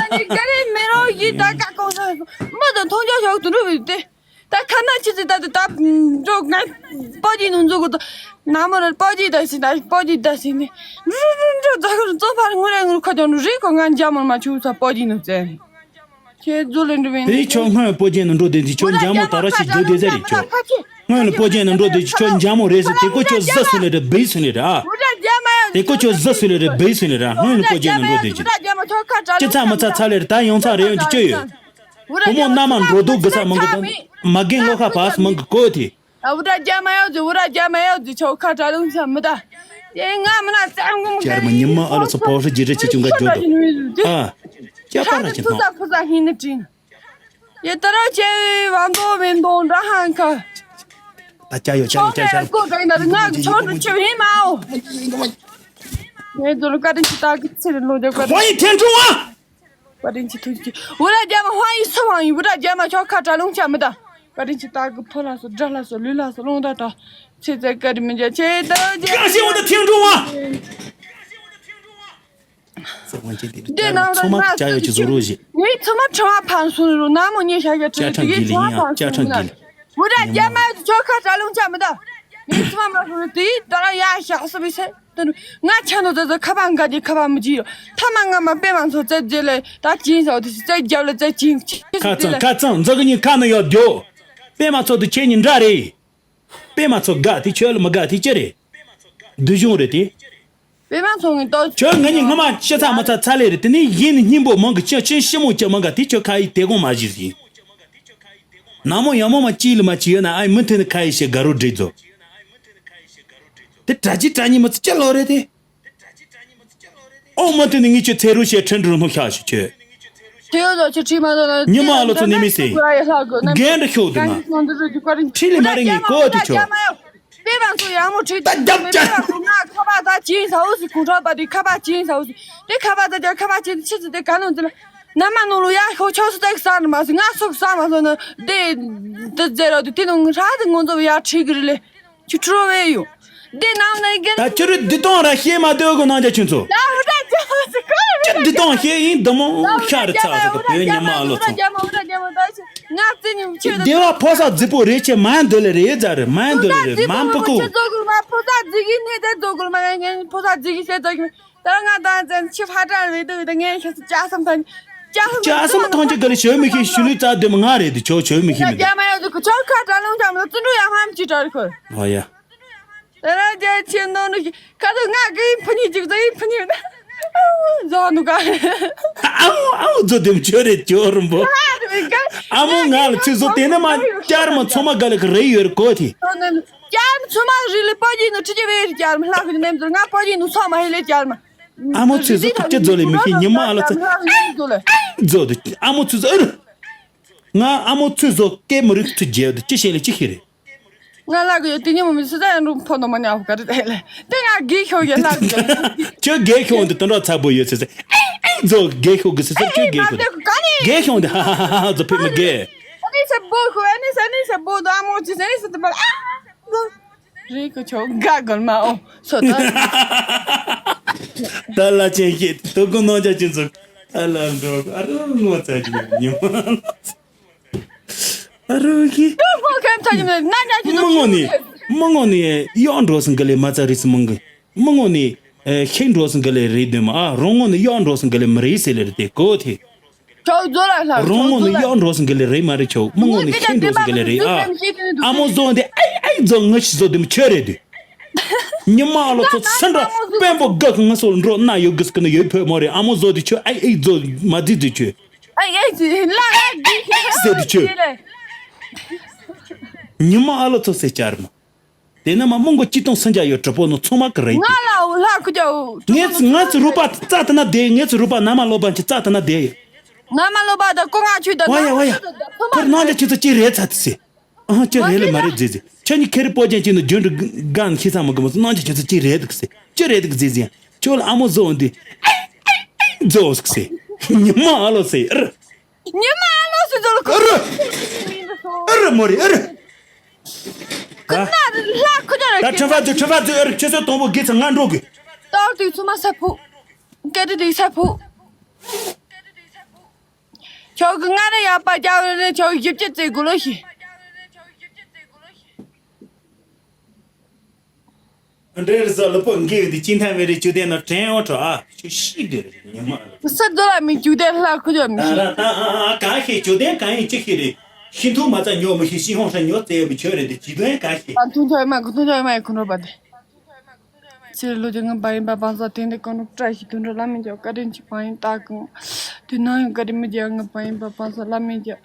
ནི་ག་རེ་མེ་རོ་ཡི་ད་ཀ་ཀོ་ས་མ་ད་མཐོང་རྒྱ་ཞོག་ཏུ་རུ་བི་ཏེ། ད་ཁ་ན་ཆི་ཚི་ད་དུ་ད་འགྲོ་ང་པོ་ཇི་ནུ་འཛུ་གུ་ད་ན་མོ་ར་པོ་ཇི་ད་སི་ད་པོ་ཇི་ད་སི་ནི་རུ་རུ་འགྲོ་ད་གུ་རུ་ཙོ་ཕར་ངུ་རེ་ངུ་ཁ་ཅོ་རུ་རི་ཁོ་ང་འཇམ་མོ་མ་ཆུ་ཚ་པོ་ཇི་ནུ་ཙེ་ཁྱེད་ཛུ་ལེ་འགྲུ་བིན། དེ་ཁྱོད་སྔོན་པོ་ཇི་ནུ་འགྲོ་དེ་དེ་ཁྱོད་འཇམ་མོ་ད་ར་ཞིག་འགྲོ་དེ་ཟེར་རེད་ཁྱོད། སྔོན་ལ་པོ་ཇི་ནུ་འགྲོ་དེ་ཁྱོད་འཇམ་མོ་རེད་ཟེར་དེ་ཀོ་ཁྱོད་ཟ་སུ་ལེ་རེད་བེ་སུ་ལེ་ར། དེ་ཀོ་ཁྱོད་ཟ་སུ་ལེ་རེད་བེ་སུ་ལེ་ར་སྔོན་ལ་པོ་ཇི་ནུ་འགྲོ་དེ་ཅི་ཚ་མ་ཚ་ཚ་ལེ་རེད་ད་ཡོང་ཚ་རེ་ཡོང་གི་ཅི་ཡོད། བུ་མོ་མནའ་མ་འགྲོ་འདུག་གི་ས་མང་གི་དང་མ་རྒན་ལོ་ཁ་བ་སུ་མང་གི་གོ་དེ། ཨ་བུ་ར་རྒྱ་མ་ཡོད་ཟི་བུ་ར་རྒྱ་མ་ཡོད་ཟི་ཆོ་ཁ་གྲ་ལུང་ས་མི་ད། ཡེ་ང་མི་ན་ཙམ་གུམ་ཅར་མ་ཉི་མ་ཨ་ལ་སོ་པོ་ཧྲི་ཇི་རེ་ཆེ་ཆུང་ག་ཇོ་དུ། ཨ། ཅ་པ་ར་ཆེ་ཐང་། ཕུ་ས་ཕུ་ས་ཧིན་ནི་ཅིན། ཡེ་ད་ར་ཆེ་བང་དོ་མིན་དོ་འདྲ་ཧང་ཁ། ད་ཅ་ཡོ་ཅ་ཡོ་ཅ་ཤར། ང་ཆོ་འདྲ་ཆེ་ཧིན་མ་འོ། ཡེ་ཛོ་ལ་ཀ་ཏི་ཆི་ཏ་གི་ཚེ་རི་ལོ་ཇ་ཀ་ཏི། ཧོ་ཡི་ཐེན་ཀྲུང་ཨ། བཀའ་དྲིན་ཆེ་ཐུགས་རྗེ་ཆེ། འུ་ར་རྒྱ་མ་ཧོ་ཡི་སུ་ཧོ་ཡི་འུ་ར་རྒྱ་མ་ཆོ་ཁ་གྲ་ལུང་ཆ་མི་ད། བཀའ་དྲིན་ཆེ་ཏ་གི་ཕོ་ལ་སོ་དགྲ་ལ་སོ་ལུས་ལ་སོ་ལོང་ད་ད། ཆེ་ཚེ་བཀའ་དྲིན་མི་འཇལ་ཆེ་ད་རྒྱ་ཀ་ཤེ་འུ་ད་ཐེན་ཀྲུང་ཨ། ཚེ་དབང་ཆེན་དེ་དུ་དེ་ནང་ཚོ་མ་ཅ་ཡོ་ཅི་བཟོ་རོ་ཞེ། ངའི་ཚོ་མ་ཁྲ་བ་ཕན་སོང་རུ་ན་མོ་ཉེ་ཤ་ག་ཁྲ་ཁྲ་དེ་གི་ཁྲ་བ་ཕན་སོང་རུ་ན། འུ་ར་རྒྱ་མ་ཆོ་ཁ་གྲ་ལུང་ཆ་མི་ད། ངའི་ཚོ་མ་མ་སོང་རུ་དེ་ད་ར་ཡ་ཤ་སོ་བི་སེ། ང་ཆ་ནོ་ཙེ་ཙེ་ཁ་པ་འགའ་དེ་ཁ་པ་མི་གྱིས་ཡོད། ཐ་མ་ང་མ་པད་མ་ཚོ་ཙེ་ཙེ་ལེ་ད་ཅིན་ཟ་འོ་དེ་ཙེ་རྒྱབ་ལེ་ཙེ་ཅིན་ཁ་ཚང་ཁ་ཚང་འཛག་གི་ཉིན་ཁ་ནི་ཡོད་རྒྱོ། པད་མ་ཚོ་དུ་ཁྱེད་ཉིན་འདྲ་རེད། པད་མ་ཚོ་དགའ་དེ་ཁྱོད་ལ་མི་དགའ་དེ་ཅི་རེད། སྡུག་གཞུང་རེད་དེ། པད་མ་ཚོ་ངི་ཏོ་ཁྱོད་ང་གཉིས་སྔ་མ་ཤི་ཚ་མ་ཚ་ཚ་ལེ་རེད་དེ་ནི་ཡིན་ནི་སྙིང་པོ་མང་གི་ཅི་ཅི་ཤི་མོ་ཅི་མང་ག་དེ་ཁྱོད་ཁ་ཡི་དེ་དགོང་མ་བཞི་ཟིན། ན་མོ་ཡ་མོ་མ་ཅི་ལ་མ་ཅི་ཡོད་ན་ཨའི་མི་མཐུན་ནི་ཁ་ཡི་ཤེ་དགའ་རོ་འགྲིག་ཚོ། དེ་དྲ་ཅི་དྲ་ཉི་མ་ཚོ་ཅི་ལོ་རེད་དེ། ཨོ་མ་དེ་ནི་ངས་ཁྱོད་ཚེ་རུ་ཤེ་ཁྲིན་འགྲུལ་སྣུབ་ཤག་ཞིག་ཁྱོད། ཁྱེད་ཡོད་ལ་ཁྱོད་ཁྲིད་མ་ཐོན་ན། ཉི་མ་ཨ་ལོ་ཚོ་ནི་མི་སེ། རྒན་འདྲ་ཤོག་འདུག་ང་། ཁྲིད་ལི་མ་རེད་ངས་གོ་དེ་ཁྱོད། པད་མ་ཚོ་ཡག་མོ་ཁྲིད་ད་རྒྱབ་ཆ། ང་ཁ་པ་ད་ཅིན་ས་འོ་སི་གུང་ཁྲ་པ་དེ་ཁ་པ་ཅིན་ས་འོ་སི་དེ་ཁ་པ་ད་རྒྱབ་ཁ་པ་ཅིན་ཆི་ཚི་དེ་ག་ནོ་འཛི་ལ། ན་མ་ནོ་ལོ་ཡ་ཤོ་ཆོ་སི་ཏེག་ས་ན་མ་སི་ང་སོག་ས་མ་སོ་ན་དེ་དེ་ཛེ་རོ་དེ་དེ་ནོ་ང་ཧྲ་དེ་ངོ་ཚོ་ཡ་ཁྲིད་གི་རེད་ལེ། ཁྱོད་ཁྲོ་བས་ཡོད། འདི་ནང་ན་རྒན། ད་ཁྱོད་རེ་འདི་སྟོང་ར་ཤེས་མ་སྡོད་གི་ནང་ཆ་ཁྱོད་ཚོ། ད་འུ་ད་ཅག་ཟེར་གོ་རེ་ཁྱོད་འདི་སྟོང་ཤེས་ཡིན་འདི་མོ་ཤ་རེ་ཚ་ཟེར་གི་བོད་ཉི་མ་ཨ་ལོ་ཚོ། ང་རྩེ་ཉིན་ཁྱོད་སྡེ་བ་ཕོ་ས་རྫི་པོ་རེ་ཆེ་མ་འདོད་ལེ་རེ་ཛ་རེ་མ་འདོད་ལེ་རེ་མ་པུ་ཀུ། ཕོ་ས་རྫི་གི་ནས་ད་རྫོགས་གོ་མ་ངན་ཕོ་ས་རྫི་གི་ཟེར་ད་ད་ང་ད་ཙན་ཆི་ཧ་ཀྲང་རེད་འདུག་ད་ངས་ཁྱེད་ཚོ་ཅག་སམ་ཐང་ཅག་སམ་ཅག་སམ་ཐང་ཅི་ག་ལེ་ཞོ་མི་ཤེས་ཤུ་ལུས་རྩ་དེ་མ་ང་རེད་དུ་ཆོ་ཞོ་མི་ཤེས་མི་འདུག་ཅག་མ་ཡོད་དུ་ཆོ་ཁ་གྲ་ལུང་ཅག་མ་བཙུན་གྲུ་ཡ་ཧམ་ཅི་གྲ་རེད་ཁོ། ཨོ་ཡ། ད་ར་ཅག་ཆེ་ནོ་ནུ་ཁ་ཐུག་ང་གི་ཕུ་ཉི་ཅིག་ད་ཡིན་ཕུ་ཉི་ད་ཟོ་ནུ་ག་ཨའོ་ཨའོ་ཛོ་དེམ་ཆོ་རེད་ཅོ་རུམ་པོ། ཨ་མོ་ང་ལ་ཚིག་བཟོ་དེ་ནི་མ་བསྐྱར་མ་ཚོ་མ་ག་ལེ་གི་རེ་ཡོད་རེད་གོ་དེ། ཀྱར་མ་ཚུ་མ་རི་ལི་པོ་ཇི་ནུ་ཁྲི་ཅི་བེ་རི་ཀྱར་མ་ལྷག་གི་ནེམ་ཟུར་ང་པོ་ཇི་ནུ་ཚོ་མ་ཧི་ལེ་ཀྱར་མ། ཨ་མོ་ཚུ་ཟོ་ཀི་ཅི་ཛོ་ལེ་མི་ཤི་ཉི་མ་ཨ་ལ་ཚ་ཛོ་དུ་ཨ་མོ་ཚུ་ཟོ་ཨུར། ང་ཨ་མོ་ཚུ་ཟོ་ཀེ་མི་རིག་ཚུ་རྒྱལ་དུ་ཅི་ཤེ་ལེ་ཅི་ཤི་རེ། ང་ལ་གི་ཡོད་དེ་ཉི་མ་མི་སུ་ད་ཡང་རུང་ཕོ་ནོ་མ་ཉ་ཧུ་ག་རི་ད་ལེ་དེ་ང་གི་ཤོ་ཡ་ལ་གི་ཁྱོད་གེ་ཤོང་དུ་དོན་རོགས་ཚ་པོ་ཡོད་ཚེ་ཚེ་ཨེ་ཨེ་ཛོ་གེ་ཤོ་གི་སི་སི་ཁྱོད་གེ་ཤོ་གེ་ཤོང་དུ་ཧ་ཧ་ཧ་ཧ་ཛོ་ཕེ་མི་གེ། ཨ་ནི་ས་བོ་ཁོ་ཨ་ནི་ས་ཨ་ནི་ས་བོ་དོ་ཨ་མོ་ཅི་ས་ཨ་ནི་ས་དུ་པར་ཨ། རེ་ཁོ་ཆོ་ག་གོར་མ་ཨོ་སོ་ད། ད་ལ་ཅན་ཤེས་དོ་ཀུན་ནོ་ཅ་ཅི་ཚོ་ཨ་ལ་འགྲོ་ཨ་རུ་ངོ་ཚ་ཅི་ཉི་མ་ཨ་རུ་ཁི། ཁོ་ཁེམ་ཚ་ཉི་མ་ན་ཉ་ཅི་མི་ངོ་ནི་མི་ངོ་ནི་གཡོག་འགྲོ་སོང་གི་ལས་མ་ཚ་རིས་མང་གི་མི་ངོ་ནི་ཤེས་འགྲོ་སོང་གི་ལས་རེད་དོན་མ་ཨ་རོང་ངོ་ནི་གཡོག་འགྲོ་སོང་གི་ལས་མི་རེད་ཟེར་ལེ་རེད་དེ་གོ་ཐེ། ཁྱོད་ཛོ་ལ་ལྷ་རོང་ངོ་ནི་གཡོག་འགྲོ་སོང་གི་ལས་རེད་མ་རེད་ཆོ་མི་ངོ་ནི་ཤེས་འགྲོ་སོང་གི་ལས་རེད་ཨ། ཨ་མོ་ཛོ་འདི་ཨའི་ཨའི་ཛོ་ངི་ཤི་ཛོ་འདི་མི་ཆོས་རེད་དུ། ཉི་མ་ཨ་ལོ་ཚོ་ཚུན་འགྲོ་དཔོན་པོ་དགའ་གི་ངི་སོ་འགྲོ་ན་ཡོད་གི་སི་ཀི་ནི་ཡོད་ཕོད་མོ་རེད་ཨ་མོ་ཛོ་འདི་ཆོས་ཨའི་ཨའི་ཛོ་མ་ཛི་ཛི་ཆོས། ཨའི་ཨའི་ཛི་ལ་ཨའི་ཛི་ཟེར་འདི་ཆོས། ཉི་མ་ཨ་ལོ་ཚོ་ཟེར་བཅར་མ། དེ་ན་མ་མོ་མགོ་ཅི་གཏོང་སུན་ཆ་ཡོད་གྲོགས་པོ་ནོ་ཚང་མ་གི་རེད། ང་ལ་འུ་ལྷ་ཁུ་ཅའོ། ངས་ངས་ཚུ་རུ་པ་རྩ་དེ་ན་བསྡད་ངས་ཚུ་རུ་པ་ན་མ་ལོ་པ་ཅི་རྩ་དེ་ན་བསྡད་ཡོད། ན་མ་ལོ་པ་ད་ཀོ་ང་ཆུ་ད་ཝ་ཡ་ཝ་ཡ། ཁོར་ནང་ལ་ཁྱེད་ཚོ་ཅི་རེད་ཚ་དི་སི། ཨ་ཅི་རེད་ལ་མ་རེད་ཟེར་ཟེར། ཁྱེད་གཉིས་ཁེ་རི་པོ་ཅན་ཅི་ནོ་རྒྱུན་དུ་གང་ཁྱེད་ཚང་མ་གི་མོ་ནང་ལ་ཁྱེད་ཚོ་ཅི་རེད་དི་སི། ཅི་རེད་དི་ཟེར་ཟེར། ཁྱོད་ལ་ཨ་མོ་བཟོ་འོང་དུས་ཨེ་ཨེ་ཨེ་བཟོ་སི། ཉི་མ་ཨ་ལོ་སི་ཨ་ར། ཉི་མ་ཨ་ལོ་སི་བཟོ་ལ་ཁོ། ཨ་ར། ཨ་ར་མོ་རེད་ཨ་ར། ཀུན་ན་ལྷ་ཁུ་ཅོ་ར། ད་ཁྲི་ཕ་ཚོ་ཁྲི་ཕ་ཚོ་ཨ་ར་ཁྱེད་ཚོ་དང་པོ་དགེ་ཚང་ང་འགྲོ་དགོས། ཏོག་ཏུ་ཚུ་མ་ས་ཕུ། ཀེ་ཏི་དུ་ས་ཕུ། ཁྱོད་ཀྱི་ང་ར་ཡག་པ་རྒྱག་རེ་རེ་ཁྱོད་ཡིབ་ཅི་ཙེ་དགུ་ལོ་ཤི། འདྲེ་རི་ས་ལུ་པོ་འགེ་བི་དི་ཅིན་ཐན་བེ་རི་ཅུ་དེ་ནོ་དྲན་འོ་ཁྲོ་ཨ་ཁྱོད་ཤི་དེ་རེད་ཉི་མ་རེད། ས་རྡོ་ལ་མི་ཅུ་དེ་ལྷ་ཁུ་ཅོ་མི་ཤི། ད་ད་ཨ་ཨ་གང་ཤེས་ཅུ་དེ་གང་ཡིན་ཅི་ཤི་རེད། ཤི་འཐུང་མ་ཚ་ཉོ་མི་ཤི་ཤི་ཧོང་ཧྲ་ཉོ་ཙེ་ཡོད་མི་ཁྱོད་རེད་དེ་ཅི་དོན་གང་ཤེས། ཨ་ཐུང་ཆོས་མ་གུ་ཐུང་ཆོས་མ་ཡི་ཁུ་ནོ་པ་དེ། ཕྱིར་ལོ་རྒྱུས་ངན་པ་ཡིན་པ་བང་སོ་དེང་དུས་གང་རུང་བཀྲ་ཤིས་དོན་གྲུབ་བླ་མས་ཀྱང་བཀའ་དྲིན་ཆེ་བང་ཡིན་སྟག་གང་། དུས་ནམ་ཡང་བཀའ་དྲིན་མི་རྒྱལ་ངན་པ་ཡིན་པ་བང་སོ་བླ་མས་ཀྱང་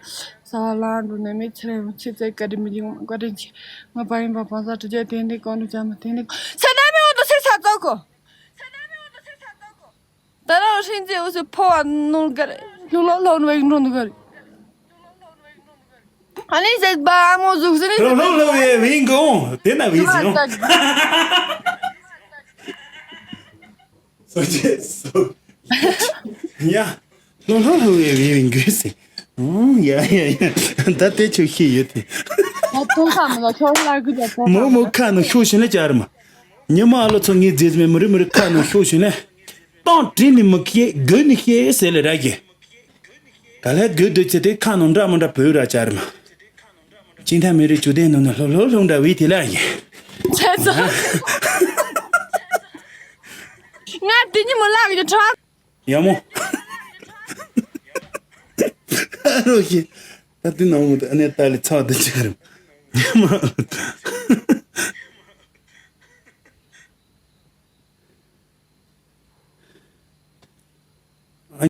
ས་བ་ལང་འགྲོ་ནས་མི་ཚེ་རིང་ཆེ་ཚེ་བཀའ་དྲིན་མི་རྒྱལ་ངན་པ་བཀའ་དྲིན་ཆེ་ངན་པ་ཡིན་པ་བང་སོ་དྲི་རྒྱལ་དེང་དུས་གང་རུང་བྱ་མ་དེང་དུས་ས་ན་མི་འོང་དུ་སེ་ས་ཙོག་གོ། ད་རང་ཧྲིན་ཙེ་འུ་སུ་ཕོ་བ་ནོར་གར་ལྷུ་ལོ་ལྷོ་ནུ་བའི་འགྲོ་ནུ་གར། ཨ་ནི་ཟེར་བ་ཨ་མོ་ཟུག་ཟེར་ནི་ལྷོ་ལྷོ་ལྷོ་བའི་བིང་གོང་དེ་ན་བིང་ཟེར་ཡོང་། སོ་ཅེ་སོ། ཡ། ལྷོ་ལྷོ་ལྷོ་བའི་བིང་གོས་ཟེར། ཨོ་ཡ་ཡ་ཡ། ད་དེ་ཆོ་ཤེས་ཡོད་དེ། ད་ཐོང་ཁ་མི་ལ་ཁྱོད་ལ་གི་ད་ཐོང་མོ་མོ་ཁ་ནང་ཤོག་བཞིན་ལ་ཅར་མ། ཉི་མ་ཨ་ལོ་ཚོ་ངའི་རྫས་མེད་མི་རི་མི་རི་ཁ་ནང་ཤོག་བཞིན་ལ། གཏོང་དྲིན་ནི་མི་ཤེས་དགོས་ནི་ཤེས་ཟེར་ལ་ར་གི། ག་ལེ་དགོས་འདོད་ཆེ་དེ་ཁ་ནང་འདྲ་མི་འདྲ་བོད་ར་ཅར་མ། ཅིན་ཐ་མི་རི་ཅུ་དེ་ནང་ནས་ལྷོ་ལྷོ་ལྷོ་འདྲ་བའི་དེ་ལ་ཡིན། ཚེ་ཚོ། ང་དེ་ཉིན་མོ་ལག་གི་ཁྲག་ཡ་མོ། ཨ་རོ་ཞེ། ད་དེ་ནང་མོ་དེ་ཨ་ནེ་ཏཱ་ལི་ཚ་དེ་ཅི་རེད། ཉི་མ།